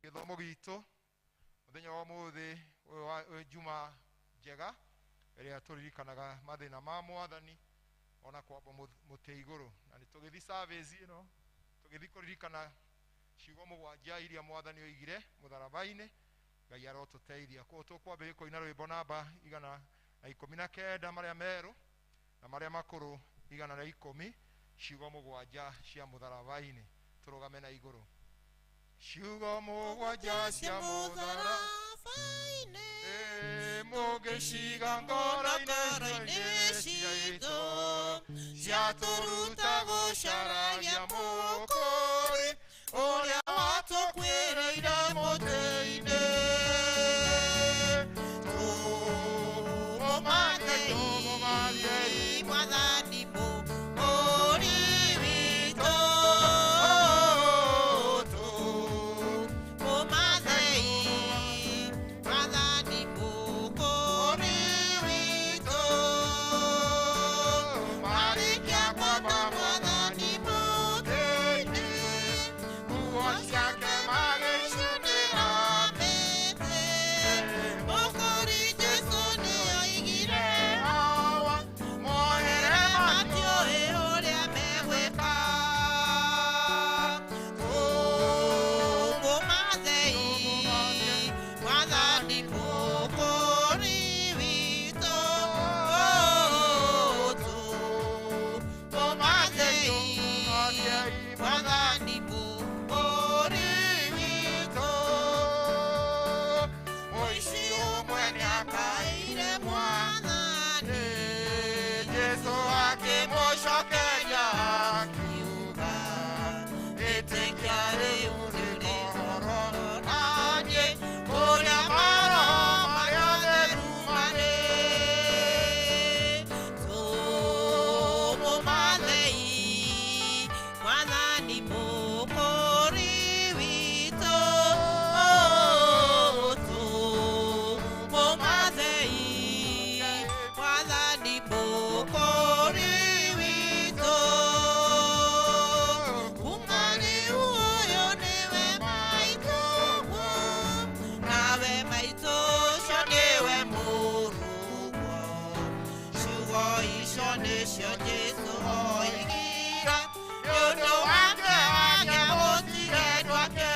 Gĩthomo gitũ mũthenya wa ũmũthĩ ũyũ wa Juma njega ĩrĩa tũririkanaga mathĩna ma mwathani ona kwamba mũtĩ igũrũ na nĩ tũgĩthiĩ service ĩno tũgĩthiĩ kũririkana ciugo mũgwanja iria mwathani oigire mũtharaba-inĩ. Ngai arotũteithia. Koguo tũkwambĩrĩria kũina rwĩmbo namba 119 marĩa merũ na marĩa makũrũ 110 ciugo mũgwanja cia mũtharaba-inĩ. Tũrũgame na igũrũ. Ciugo mũgwanja cia mũtharaba-inĩ mũngĩciga ngoro-inĩ ciitũ ciatũruta gũcaragia mũkũri ũrĩa watũkuĩrĩire mũtĩ-inĩ. Tũmũmathei Mwathani mũkũri witũ. Tũmũmathei Mwathani mũkũri witũ. Marĩkia kwamba Mwathani mũtĩ-inĩ, nguo ciake magĩcunĩra mĩtĩ. Mũkũri Jesũ nĩoigire, Awa mohere matiũĩ ũrĩa megwĩka. Tũmũmathei Mwathani mũkũri witũ. Tũmũmathei Mwathani mũkũri witũ. Mũici ũmwe nĩakaire Mwathani, Jesũ akĩmũcokeria akiuga, ĩtĩkia rĩu rĩkorwo naniĩ kũrĩa maroho marĩa theru marĩ. Tũmũmathei Mwathani mũkũri witũ. Tũmũmathei Mwathani mũkũri witũ. Kuma rĩu ũyũ nĩwe maitũguo, nawe maitũ ũcio nĩwe mũrũguo. Ciugo icio nĩcio Jesũ oigire nĩ ũndũ wake agĩa gũtire ndwake.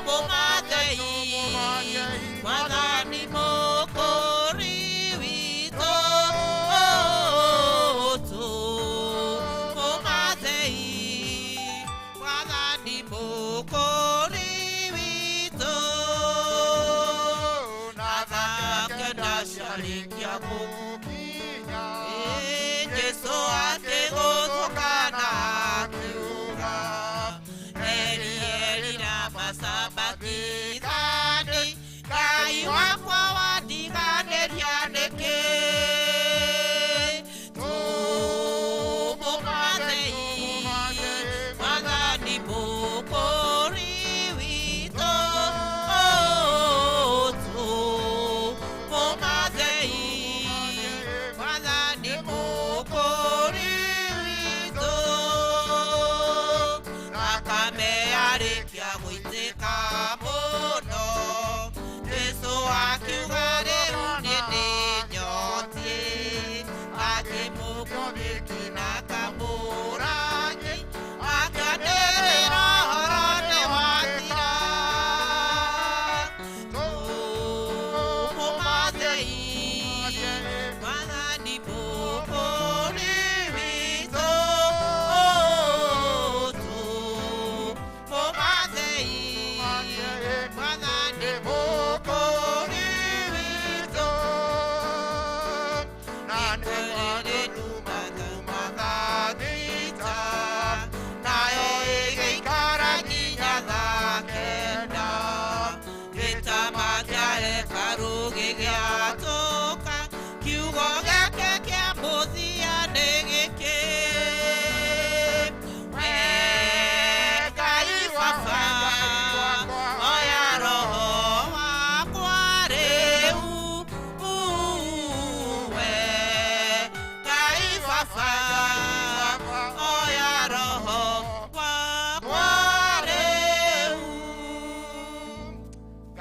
Tũmũmathei Mwathani mũkũri witũ. Tũmũmathei Mwathani mũkũri witũ. Na Thake ndaciarĩkia gũkinya, Jesũ akĩgũthũka na akiuga, Eli Eli lama sabakithani, Ngai wakwa wandiganĩria nĩkĩ? Tũmũmathei Mwathani mũkũri witũ. Tũmũmathei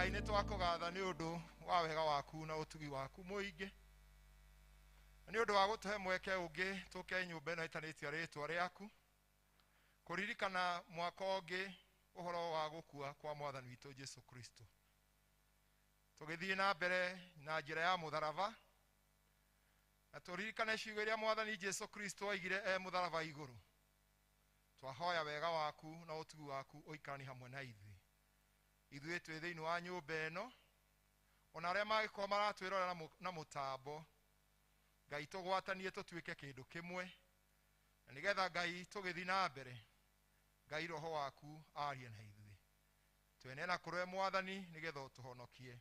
Ngai nĩ twakũgatha nĩ ũndũ wa wega waku na ũtugi waku mũingĩ, nĩ ũndũ wa gũtũhe mweke ũngĩ tũke nyũmba ĩno ĩtanĩtio rĩtwa rĩaku kũririkana mwaka ũngĩ ũhoro wa gũkua kwa mwathani witũ Jesu Kristo. Tũgĩthiĩ na mbere na njĩra ya mũtharaba na tũririkane ciugo iria mwathani Jesu Kristo oigire e mũtharaba igũrũ. Twahoya wega waku na ũtugi waku ũikarani hamwe na ithuĩ, ithuĩ twĩ thĩinĩ wa nyũmba ĩno ona arĩa mangĩkorwo maratwĩrorera na mũtambo. Ngai tũgwatanie tũtuĩke kĩndũ kĩmwe, na nĩgetha Ngai tũgĩthiĩ na mbere, Ngai roho waku arie na ithuĩ. Tweneana kũrĩ mwathani nĩgetha ũtũhonokie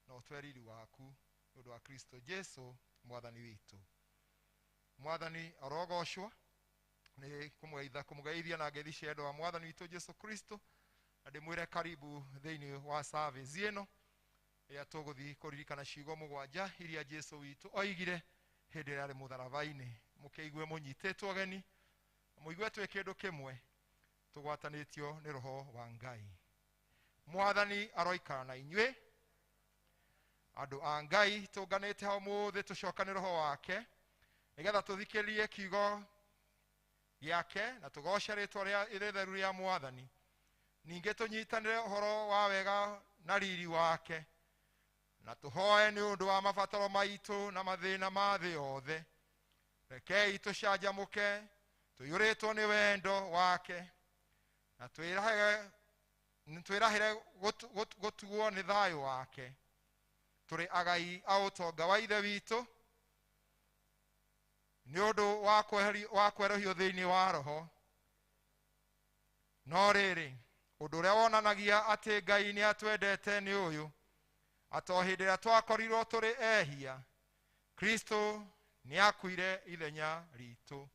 na ũtwe riri waku nĩ ũndũ wa Kristo Jesu mwathani witũ. Mwathani arogocwo nĩ kũmũgeithia na ngeithi cia wendo wa mwathani witũ Jesu Kristo, na ndĩmwĩre karibu thĩinĩ wa service ĩno ĩrĩa tũgũthiĩ kũririkana ciugo mũgwanja iria Jesu witũ oigire hĩndĩ ĩrĩa arĩ mũtharaba-inĩ. Mũkĩigue mũnyitĩtwo ũgeni, mũigue twĩ kĩndũ kĩmwe tũgwatanĩtio nĩ roho wa Ngai. Mwathani aroikara na inyuĩ. Andũ a Ngai tũnganĩte hau ũmũthĩ tũcokane roho wake nĩgetha tũthikĩrĩrie kiugo gĩake na tũgoce rĩtwa rĩa rĩtheru rĩa mwathani, ningĩ tũnyitanĩre ũhoro wa wega na riri wake, na tũhoe nĩ ũndũ wa mabataro maitũ na mathĩna ma thĩ yothe. Rekei tũcanjamũke tũiyũrĩtwo nĩ wendo wake, na twĩrahĩre gũtuo nĩ thayũ wake. Tũrĩ agai a ũtonga wa Ithe witũ nĩ ũndũ wa kwerũhio thĩinĩ wa roho. No rĩrĩ, ũndũ ũrĩa wonanagia atĩ Ngai nĩ atwendete nĩ ũyũ, atĩ o hĩndĩ ĩrĩa twakorirwo tũrĩ ehia, Kristo nĩ akuire ithenya ritũ.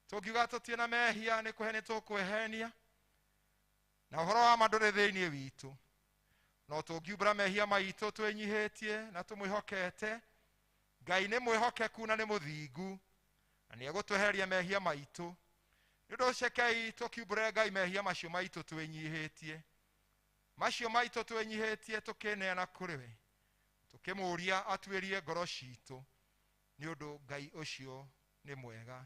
Tũngiuga tũtirĩ na mehia nĩ kũhe nĩ tũkwĩhenia, na ũhoro wa ma ndũrĩ thĩinĩ witũ. No tũngiumbũra mehia maitũ twĩnyihĩtie na tũmwĩhokete, Ngai nĩ mwĩhokeku na nĩ mũthingu, na nĩ egũtwehereria mehia maitũ. Nĩ ũndũ ũcio rekei tũkiumbũre Ngai mehia macio maitũ twĩnyihĩtie, macio maitũ twĩnyihĩtie tũkĩneana kũrĩ we, tũkĩmũũria atuĩrie ngoro citũ, nĩ ũndũ Ngai ũcio nĩ mwega,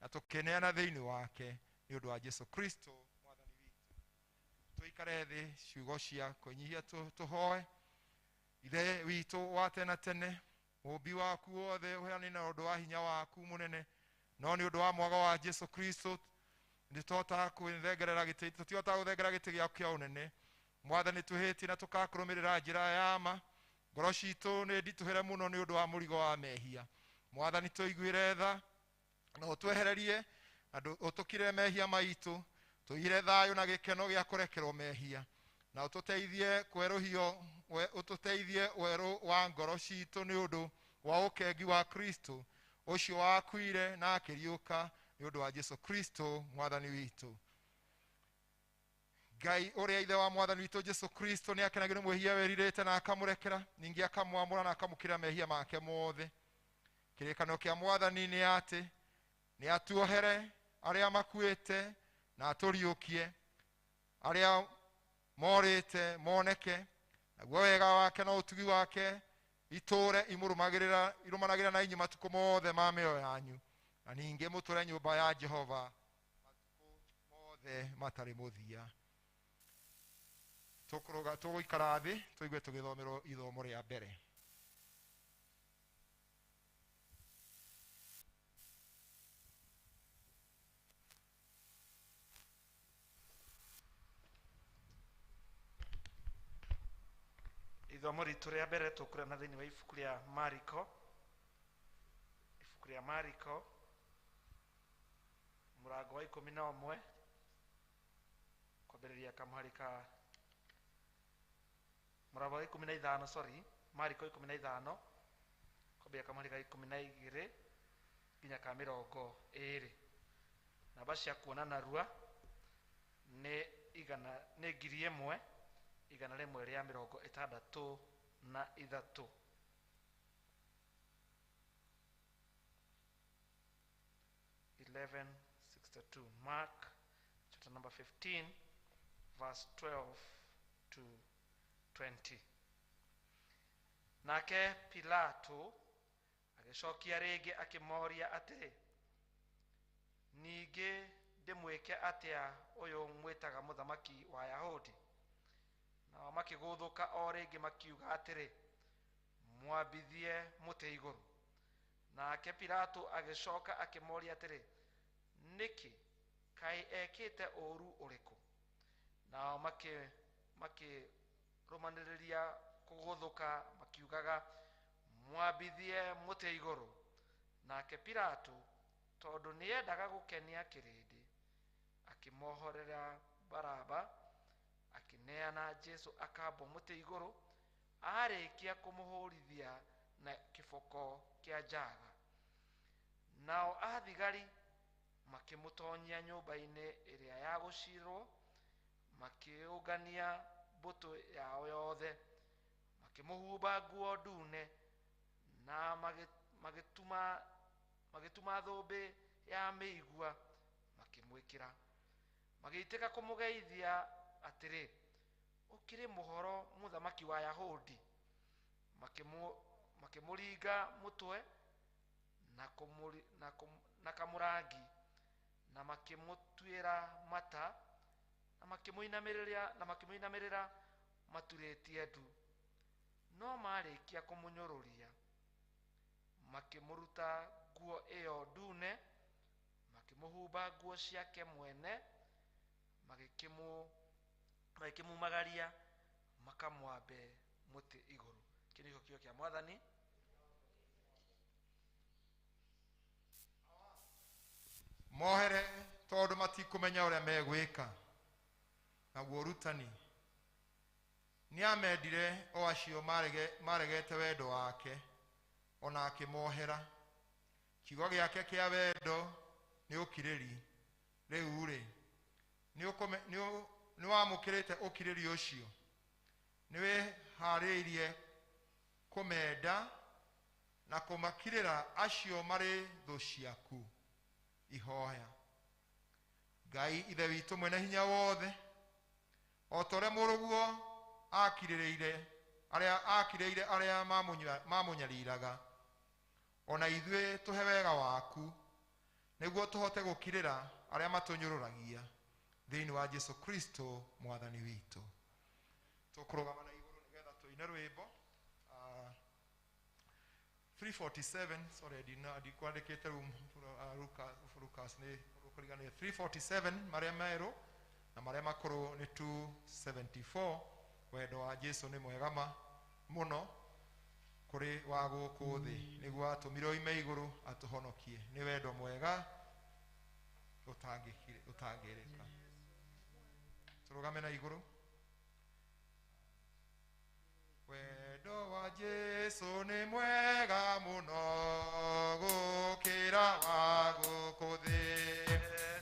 na tũkĩneana thĩinĩ wake nĩ ũndũ wa Jesu Kristo mwathani witũ. Tũikare thĩ ciugo cia kwĩnyihia tũhoe. Ithe witũ wa tene tene, mũũmbi waku wothe ũheane na ũndũ wa hinya waku mũnene, no nĩ ũndũ wa mwago wa Jesu Kristo nĩtũhotaga kwĩthengerera gĩtĩ, tũtihotaga gũthengerera gĩtĩ gĩaku kĩa ũnene. Mwathani, twĩhĩtie na tũkakũrũmĩrĩra njĩra ya ma. Ngoro citũ nĩ nditũhĩre mũno nĩ ũndũ wa mũrigo wa mehia. Mwathani, tũiguĩre tha na ũtwehererie na ũtũkire mehia maitũ, tũigire thayũ na gĩkeno gĩa kũrekerwo mehia, na ũtũteithie kwerũhio, ũtũteithie werũ wa ngoro citũ nĩ ũndũ wa ũkengi wa Kristo ũcio wakuire na akĩriũka nĩ ũndũ wa Jesu Kristo mwathani witũ. Ngai ũrĩa ithe wa mwathani witũ Jesu Kristo nĩ akenagio nĩ mwĩhia wĩrirĩte na akamũrekera, ningĩ akamwamũra na akamũkĩra mehia make mothe. Kĩrĩkanĩro kĩa mwathani nĩ atĩ nĩ atuohere arĩa makuĩte na atũriũkie arĩa morĩte moneke, naguo wega wake na ũtugi wake itũre irũmanagĩrĩra na inyuĩ matukũ mothe ma mĩoyo yanyu, na ningĩ mũtũre nyũmba ya Jehova matukũ mothe matarĩ mũthia. Tũkũrũga tũgũikara thĩ tũigue tũgĩthomerwo ithomo rĩa mbere. Ithomo ritũ rĩa mbere tũkũrĩa thĩinĩ wa ibuku rĩa Mariko, ibuku rĩa Mariko mũrango wa 11 kwambĩrĩria kamũhari ka mũrango wa 15, sorry, Mariko 15 kwambĩrĩria kamũhari ka 12 nginya ka 20. Namba cia kuona narua nĩ igana nĩ 1163. 1162. Mark chapter number 15 verse 12 to 20. Nake Pilato agĩcokia rĩngĩ akĩmoria atĩrĩ, ningĩ ndĩmwĩke atĩa ũyũ mwĩtaga mũthamaki wa Ayahudi? Nao makĩgũthũka o rĩngĩ makiuga atĩrĩ, mwambithie mũtĩ igũrũ. Nake Pilato agĩcoka akĩmoria atĩrĩ, nĩkĩ kaĩ ekĩte ũũru ũrĩkũ? Nao makĩrũmanĩrĩria kũgũthũka makiugaga, mwambithie mũtĩ igũrũ. Nake Pilato, tondũ nĩendaga gũkenia kĩrĩndĩ, akĩmohorera Baraba, akĩneana Jesũ akambwo mũtĩ igũrũ, arĩkia kũmũhũrithia na kĩboko kĩa njaga. Nao athigari makĩmũtonyia nyũmba-inĩ ĩrĩa ya gũcirwo, makĩũngania mbũtũ yao yothe, makĩmũhumba nguo ndune, na magĩtuma thũmbĩ ya mĩigua makĩmwĩkĩra. Magĩitĩka kũmũgeithia atĩrĩ, ũkĩrĩ mũhoro mũthamaki wa Ayahudi? Makĩmũringa mũtwe na kamũrangi, na makĩmũtuĩra mata, na makĩmũinamĩrĩra maturĩtie ndu. No marĩkia kũmũnyũrũria, makĩmũruta nguo ĩyo ndune, makĩmũhumba nguo ciake mwene, magĩkĩmumagaria makamwambe mũtĩ igũrũ. Kĩu nĩkĩo kiugo kĩa Mwathani. Mohere tondũ matikũmenya ũrĩa megwĩka. Naguo ũrutani nĩamendire o acio maregete wendo wake, ona akĩmohera. Kiugo gĩake kĩa wendo nĩ ũkirĩri. Rĩu rĩ, nĩwamũkĩrĩte ũkirĩri ũcio? Nĩwĩharĩirie kũmenda na kũmakirĩra acio marĩ thũ ciaku? Ihoya. Ngai Ithe witũ mwene hinya wothe, o ta ũrĩa mũrũguo akirĩrĩire arĩa mamũnyariraga, ona ithuĩ tũhe wega waku, nĩguo tũhote gũkirĩra arĩa matũnyũrũragia, thĩinĩ wa Jesu Kristo Mwathani witũ. Tũkũrũgama na igũrũ nĩgetha tũine rwĩmbo 347. Sorry, ndikwandĩkĩte Lucas nĩ ũkũriganĩra. 347 marĩa merũ na marĩa makũrũ nĩ 274. Wendo wa Jesu nĩ mwega mũno kũrĩ wa gũkũ thĩ, nĩguo atũmire oime igũrũ atũhonokie. Nĩ wendo mwega ũtangĩrĩka. Tũrũgame na igũrũ. Wendo wa Jesu nĩ mwega mũno gũkĩra wa gũkũ thĩ,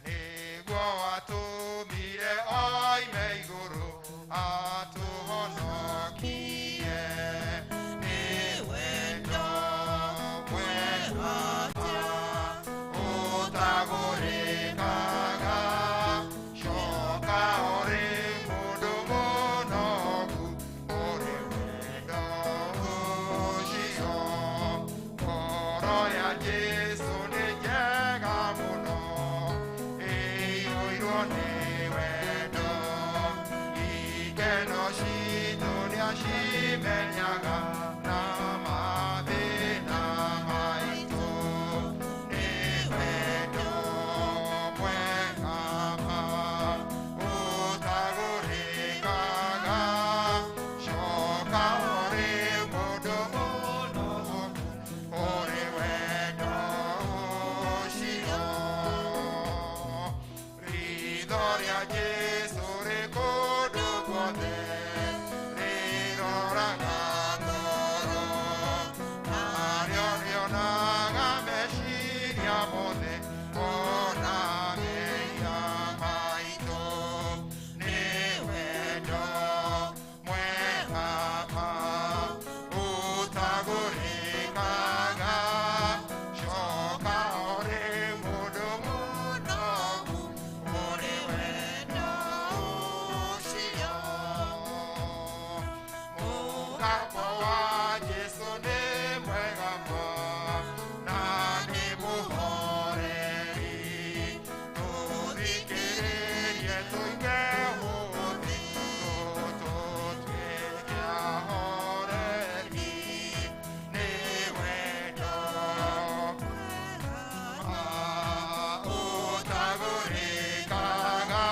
nĩguo atũmire oime igũrũ atũhonokie. Nĩ wendo mwega ũtagũrĩkaga, coka ũrĩ mũndũ mũnogu, ũrĩ wendo ũcio. Mũgambo wa Jesũ nĩ mwega ma, na nĩ mũhoreri. Tũthikĩrĩrie tũigue ũthĩ, tũtuĩke ahoreri. Nĩ wendo ũtagũrĩkaga,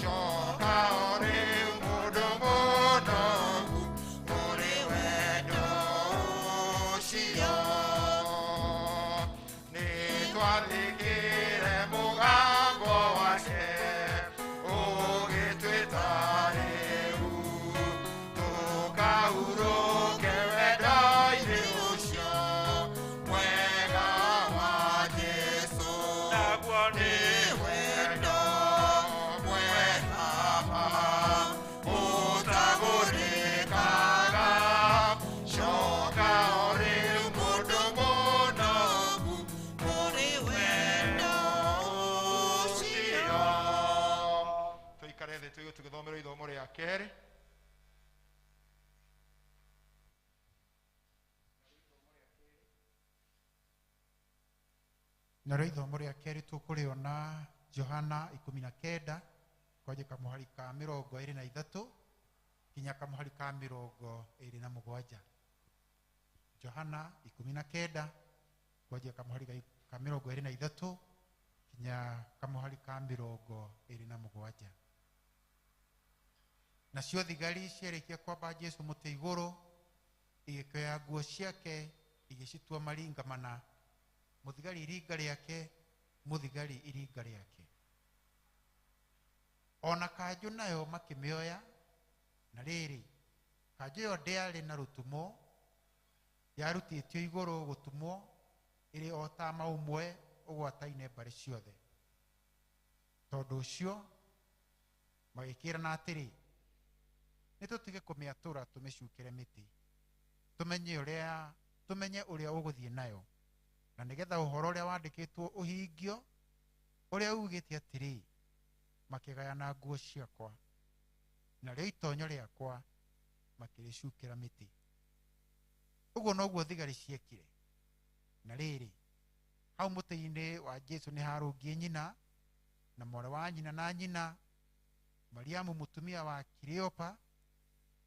coka ũrĩ mũndũ mũnogu, ũrĩ wendo ũcio. Nĩtwathĩkĩre mũgambo wake, ũgĩtwĩta rĩu, tũkahurũke wendo-inĩ ũcio mwega wa Jesũ. Naguo Nĩ wendo mwega ma, ũtagũrĩkaga, coka ũrĩ mũndũ mũnogu, ũrĩ wendo ũcio. Tũikare thĩ tũigue tũgĩthomerwo ithomo rĩa kerĩ. Narĩo ithomo rĩa kerĩ tũkũrĩona Johana 19 kwanjia kamũhari ka 23 nginya kamũhari ka 27. Johana 19 kwanjia kamũhari ka 23 nginya kamũhari ka 27. Nacio thigari ciarĩkia kwamba Jesũ mũtĩ igũrũ, igĩkĩoya nguo ciake igĩcitua maringa mana, mũthigari iringa rĩake, mũthigari iringa rĩake. Ona kanjũ nayo makĩmĩoya, na rĩrĩ, kanjũ ĩyo ndĩarĩ na rũtumo, yarutĩtio igũrũ gũtumwo, ĩrĩ o tama ũmwe ũgwataine mbarĩ ciothe. Tondũ ũcio magĩkĩrana atĩrĩ, nĩ tũtige kũmĩatũra tũmĩcukĩre mĩtĩ, tũmenye ũrĩa ũgũthiĩ nayo, na nĩgetha ũhoro ũrĩa wandĩkĩtwo ũhingio, ũrĩa ugĩte atĩrĩ, makĩgayana nguo ciakwa, narĩo itonyo rĩakwa makĩrĩcukĩra mĩtĩ. Ũguo noguo thigari ciekire. Na rĩrĩ, hau mũtĩ-inĩ wa Jesũ nĩ harũngiĩ nyina na mwarĩ wa nyina na nyina, Mariamu mũtumia wa Kileopa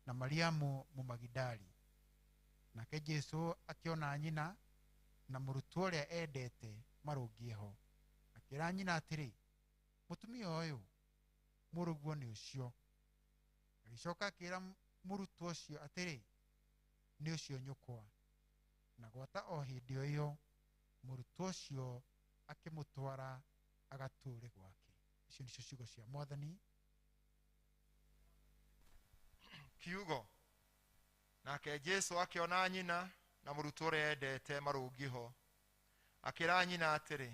na Mariamu Mũmagidali. Nake Jesũ akĩona nyina na mũrutwo ũrĩa endete marũngiĩ ho, akĩra nyina atĩrĩ, mũtumia ũyũ, mũrũguo nĩ ũcio. Agĩcoka akĩra mũrutwo ũcio atĩrĩ, nĩ ũcio nyũkwa. Na gwata o hĩndĩ o ĩyo mũrutwo ũcio akĩmũtwara agatũũre gwake. Icio nĩcio ciugo cia Mwathani. Kiugo. Nake Jesũ akĩona nyina na mũrutwo ũrĩa endete marũngiĩ ho, akĩra nyina atĩrĩ,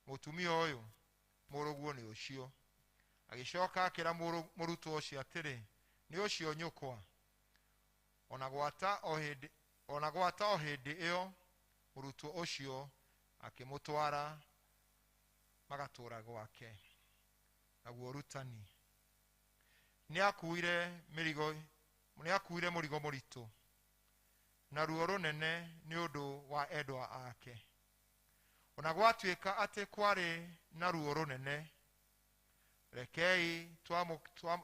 mũtumia ũyũ, mũrũguo nĩ ũcio. Agĩcoka akĩra mũrutwo ũcio atĩrĩ, nĩ ũcio nyũkwa. Ona gwata o hĩndĩ ĩyo mũrutwo ũcio akĩmũtwara magatũũra gwake. Naguo ũrutani. Nĩakuire mũrigo mũritũ na ruo rũnene nĩ ũndũ wa endwa ake. Ona gwatuĩka atĩ kwarĩ na ruo rũnene, rekei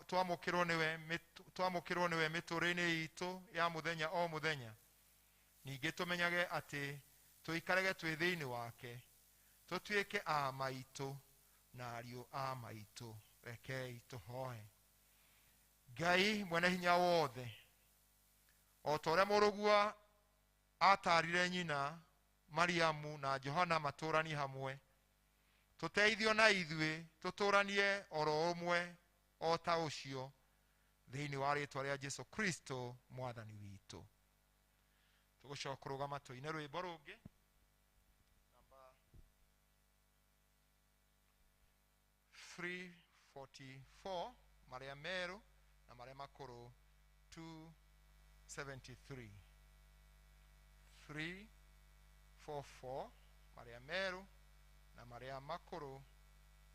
twamũkĩrwo nĩwe mĩtũũrĩre-inĩ itũ ya mũthenya o mũthenya. Ningĩ tũmenyage atĩ tũikarage twĩ thĩinĩ wake, tũtuĩke a maitũ na ariũ a maitũ. Rekei tũhoe. Ngai mwene hinya wothe, o ta ũrĩa mũrũguo atarire nyina Mariamu na Johana matũũranie hamwe, tũteithio na ithuĩ tũtũũranie oro ũmwe o ta ũcio, thĩinĩ wa rĩtwa rĩa Jesũ Kristo Mwathani witũ. Tũgũcoka kũrũgama tũine rwĩmbo rũngĩ namba 344, marĩa merũ na marĩa makũrũ 273. 344 marĩa merũ na marĩa makũrũ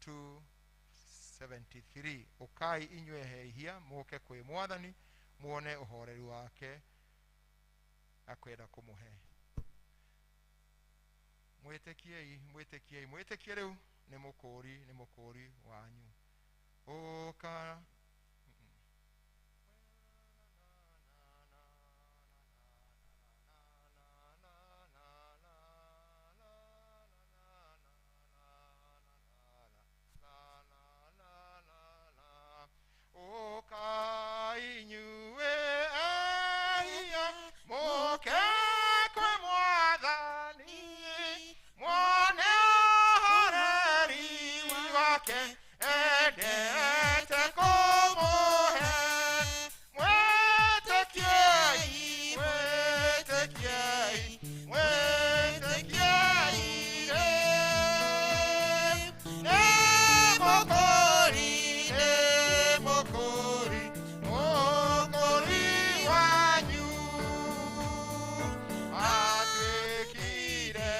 273. Ũkai inyuĩ ehia mũke kwĩ Mwathani Muone ũhoreru wake akwenda kũmũhe. Mwĩtĩkiei, mwĩtĩkiei, mwĩtĩkie rĩu nĩ mũkũũri, nĩ mũkũũri wanyu. Ũka Ũka inyuĩ ehia, mũke kwĩ Mwathani, muone ũhoreri wake endete kũmũhe. Mwĩtĩkiei, mwĩtĩkiei, mwĩtĩkiei rĩu. Nĩ mũkũũri, nĩ mũkũũri, mũkũũri wanyu. Atuĩkire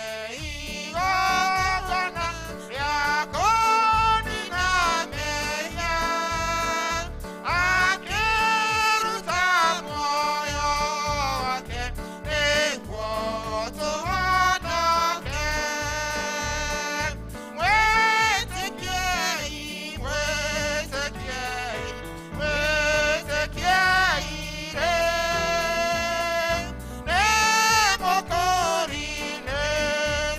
igongona rĩa kũnina mehia, akĩruta muoyo wake nĩguo tũhonoke. Mwĩtĩkiei, mwĩtĩkiei, mwĩtĩkiei rĩu. Nĩ mũkũũri, nĩ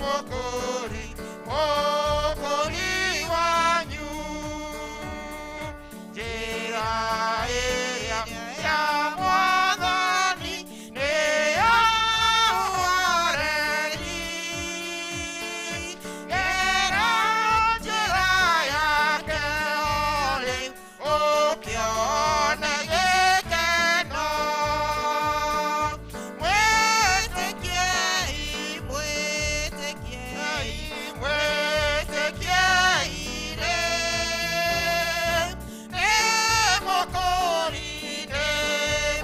mũkũũri, mũkũũri wanyu. Njĩra ĩrĩa ya Mwathani nĩ ya ũhoreri. Gera njĩra yake o rĩu, ũkĩone gĩkeno. Mwĩtĩkiei, mwĩtĩkiei, mwĩtĩkiei rĩu. Nĩ mũkũũri, nĩ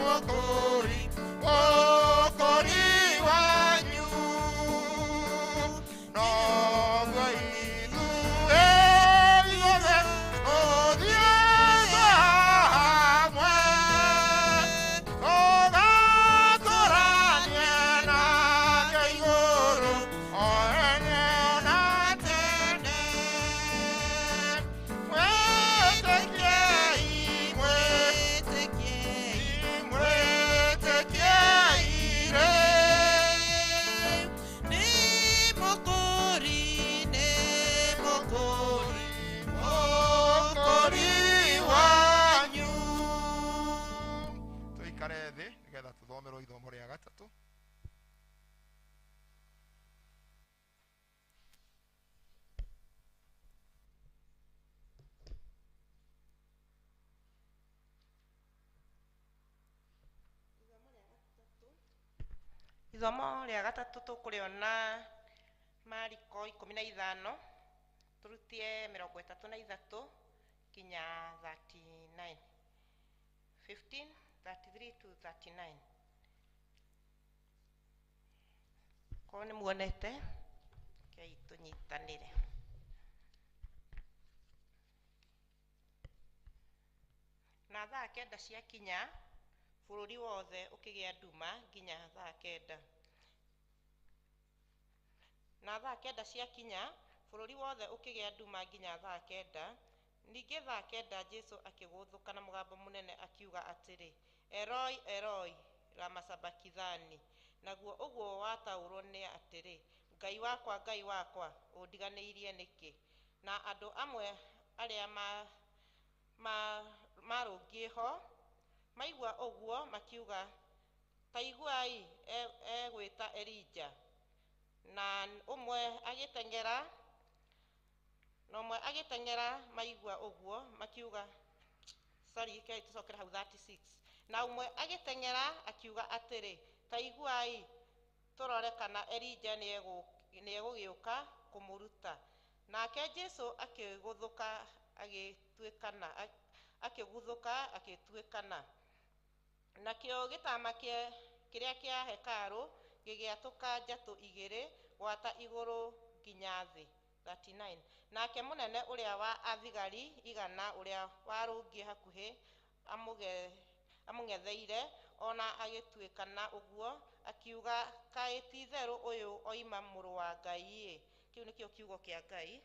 mũkũũri, mũkũũri wanyu. Noguo ithuĩ ithuothe tũthiĩte hamwe, tũgatũranie nake igũrũ o ene na tene. Mwĩtĩkiei, mwĩtĩkiei, mwĩtĩkiei rĩu. Nĩ mũkũũri, nĩ mũkũũri, Mũkũũri wanyu. Tũikare thĩ nĩgetha tũthomerwo ithomo rĩa gatatũ. Ithomo rĩa gatatũ tũkũrĩona Mariko 15 tũrutie 33 nginya 39. 15 33 to 39. Korwo nĩ muonete, rekei tũnyitanĩre. Na thaa 9 ciakinya, bũrũri wothe ũkĩgĩa nduma nginya thaa 9. Na thaa 9 ciakinya, bũrũri wothe ũkĩgĩa nduma nginya thaa 9. Ningĩ thaa 9 Jesũ akĩgũthũka na mũgambo mũnene akiuga atĩrĩ, Eloi, Eloi, lama sabakithani. Naguo ũguo wataũrwo nĩ atĩrĩ, Ngai wakwa, Ngai wakwa, ũndiganĩirie nĩkĩ? Na andũ amwe arĩa marũngiĩ ho maigua ũguo makiuga, ta iguai, egwĩta Elija. Na ũmwe agĩteng'era maigua ũguo makiuga, sorry, kei tũcokere hau 36. Na ũmwe agĩteng'era akiuga atĩrĩ, ta iguai, tũrore kana Elija nĩegũgĩũka kũmũruta. Nake Jesũ akĩgũthũka agĩtuĩkana, akĩguthũka agĩtuĩkana. Nakĩo gĩtama kĩrĩa kĩa hekarũ gĩgĩatũka njatũ igĩrĩ gwata igũrũ nginya thĩ. 39. Nake mũnene ũrĩa wa athigari igana ũrĩa warũngiĩ hakuhĩ Amũng'etheire ona agĩtuĩkana ũguo, akiuga, kaĩ ti-itherũ ũyũ oima mũrũ wa Ngai-ĩ. Kĩu nĩkĩo kiugo kĩa Ngai.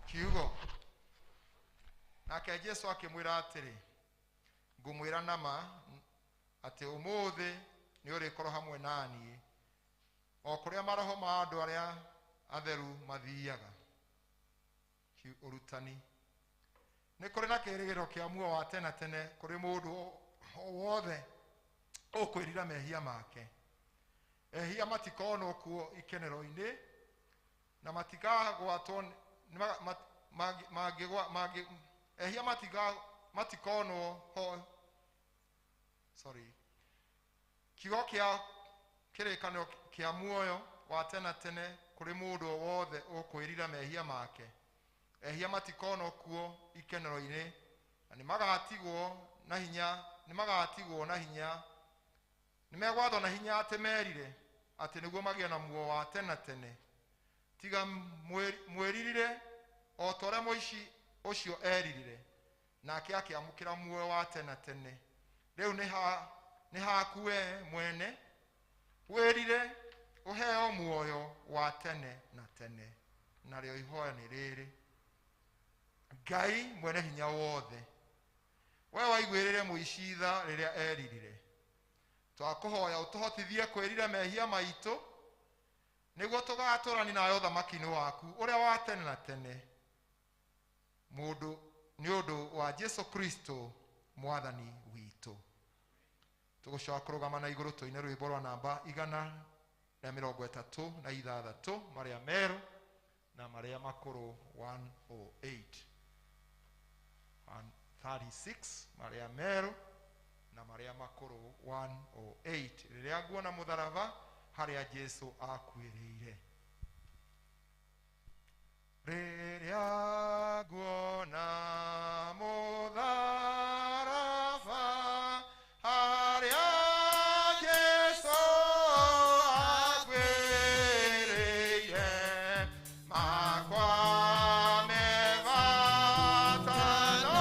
Kiugo. Nake Jesu akĩmwĩra atĩrĩ, ngũmwĩra na ma atĩ ũmũthĩ nĩ ũrĩkorwo hamwe na niĩ o kũrĩa maroho ma andũ arĩa atheru mathiaga. Ũrutani. Nĩ kũrĩ na kĩĩrĩgĩrĩro kĩa muoyo wa tene tene kũrĩ mũndũ o wothe ũkwĩrira mehia make. Ehia matikonwo kuo ikenero-inĩ na matikagwatwo ehia matikonwo ho. Sorry. Kiugo kĩa kĩrĩkanĩro kĩa muoyo wa tene tene kũrĩ mũndũ o wothe ũkwĩrira mehia make. Ehia matikonwo kuo ikenero-inĩ na nĩmagatigwo na hinya, nĩmagatigwo na hinya, nĩmegwathwo na hinya atĩ merire atĩ nĩguo magĩe na muoyo wa tene tene. Tiga mwĩririre o ta ũrĩa mũici ũcio eririre, nake akĩamũkĩra muoyo wa tene tene. Rĩu nĩ haku we mwene wĩrire ũheo muoyo wa tene na tene. Narĩo ihoya nĩ rĩrĩ: Ngai mwene hinya wothe, we waiguĩrĩre mũici tha rĩrĩa eririre, twakũhoya ũtũhotithie kwĩrira mehia maitũ nĩguo tũgatũrani nawe ũthamaki-inĩ waku ũrĩa wa tene na tene, mũndũ nĩ ũndũ wa Jesu Kristo mwathani witũ. Tũgũcoka kũrũgama na igũrũ tũine rwĩmbo rwa namba 136 marĩa merũ na marĩa makũrũ 108. 136 marĩa merũ na marĩa makũrũ 108. Rĩrĩa nguona mũtharaba harĩa Jesu akuĩrĩire. Rĩrĩa nguona mũtharaba harĩa Jesu akuĩrĩire, makwa me bata no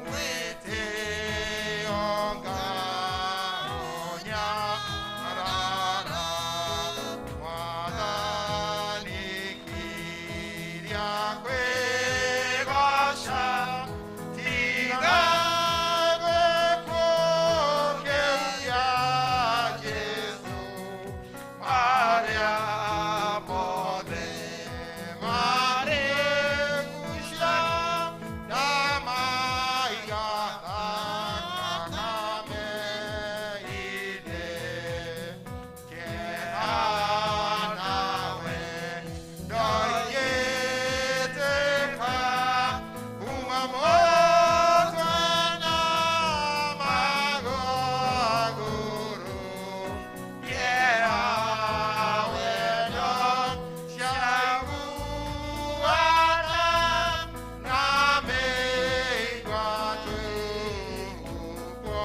mwĩtĩo ngaũnyarara. Mwathani kiria kwĩgoca, tiga gũkũ kĩu kĩa Jesũ, marĩa mothe marĩ nguca ndamaiga thakame-inĩ. Kĩeha nawe ndoigĩtĩka kuma mũtwe na magũrũ. Kĩeha wendo ciaiguana na mĩigua tũhuko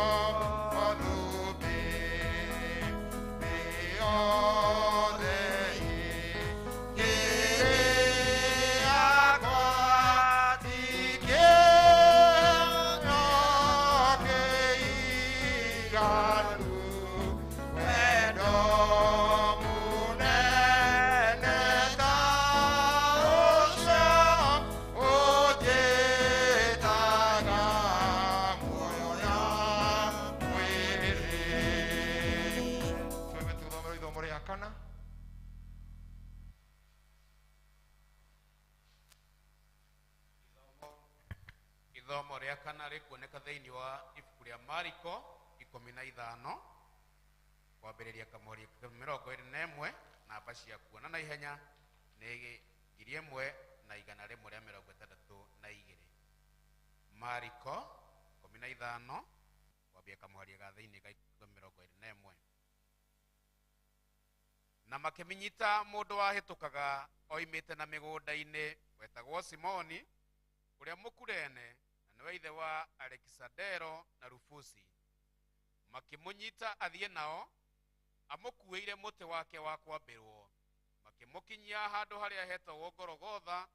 thũmbĩ mĩothe ĩngĩrĩ yakwa ti kĩo kĩiganu. Wendo mũnene ta ũcio ũnjĩtaga muoyo na mwĩrĩ. Twĩgue tũthomerwo ithomo rĩa kana. Ithomo rĩa kana rĩkuoneka thĩinĩ wa ibuku rĩa Mariko 15 kwambĩrĩria kamũhari ka 21. Namba cia kuona na ihenya nĩ 1162. Mariko 15 kwambia kamũhari ga thĩinĩ ga 21. Na makĩmĩnyita mũndũ wahĩtũkaga oimĩte na mĩgũnda-inĩ wetagwo Simoni ũrĩa Mũkurene, na nĩwe ithe wa Alekisandero na Rufusi. Makĩmũnyita athiĩ nao amũkuĩire mũtĩ wake wa kwambĩrwo. Makĩmũkinyia handũ harĩa hetagwo Gologotha,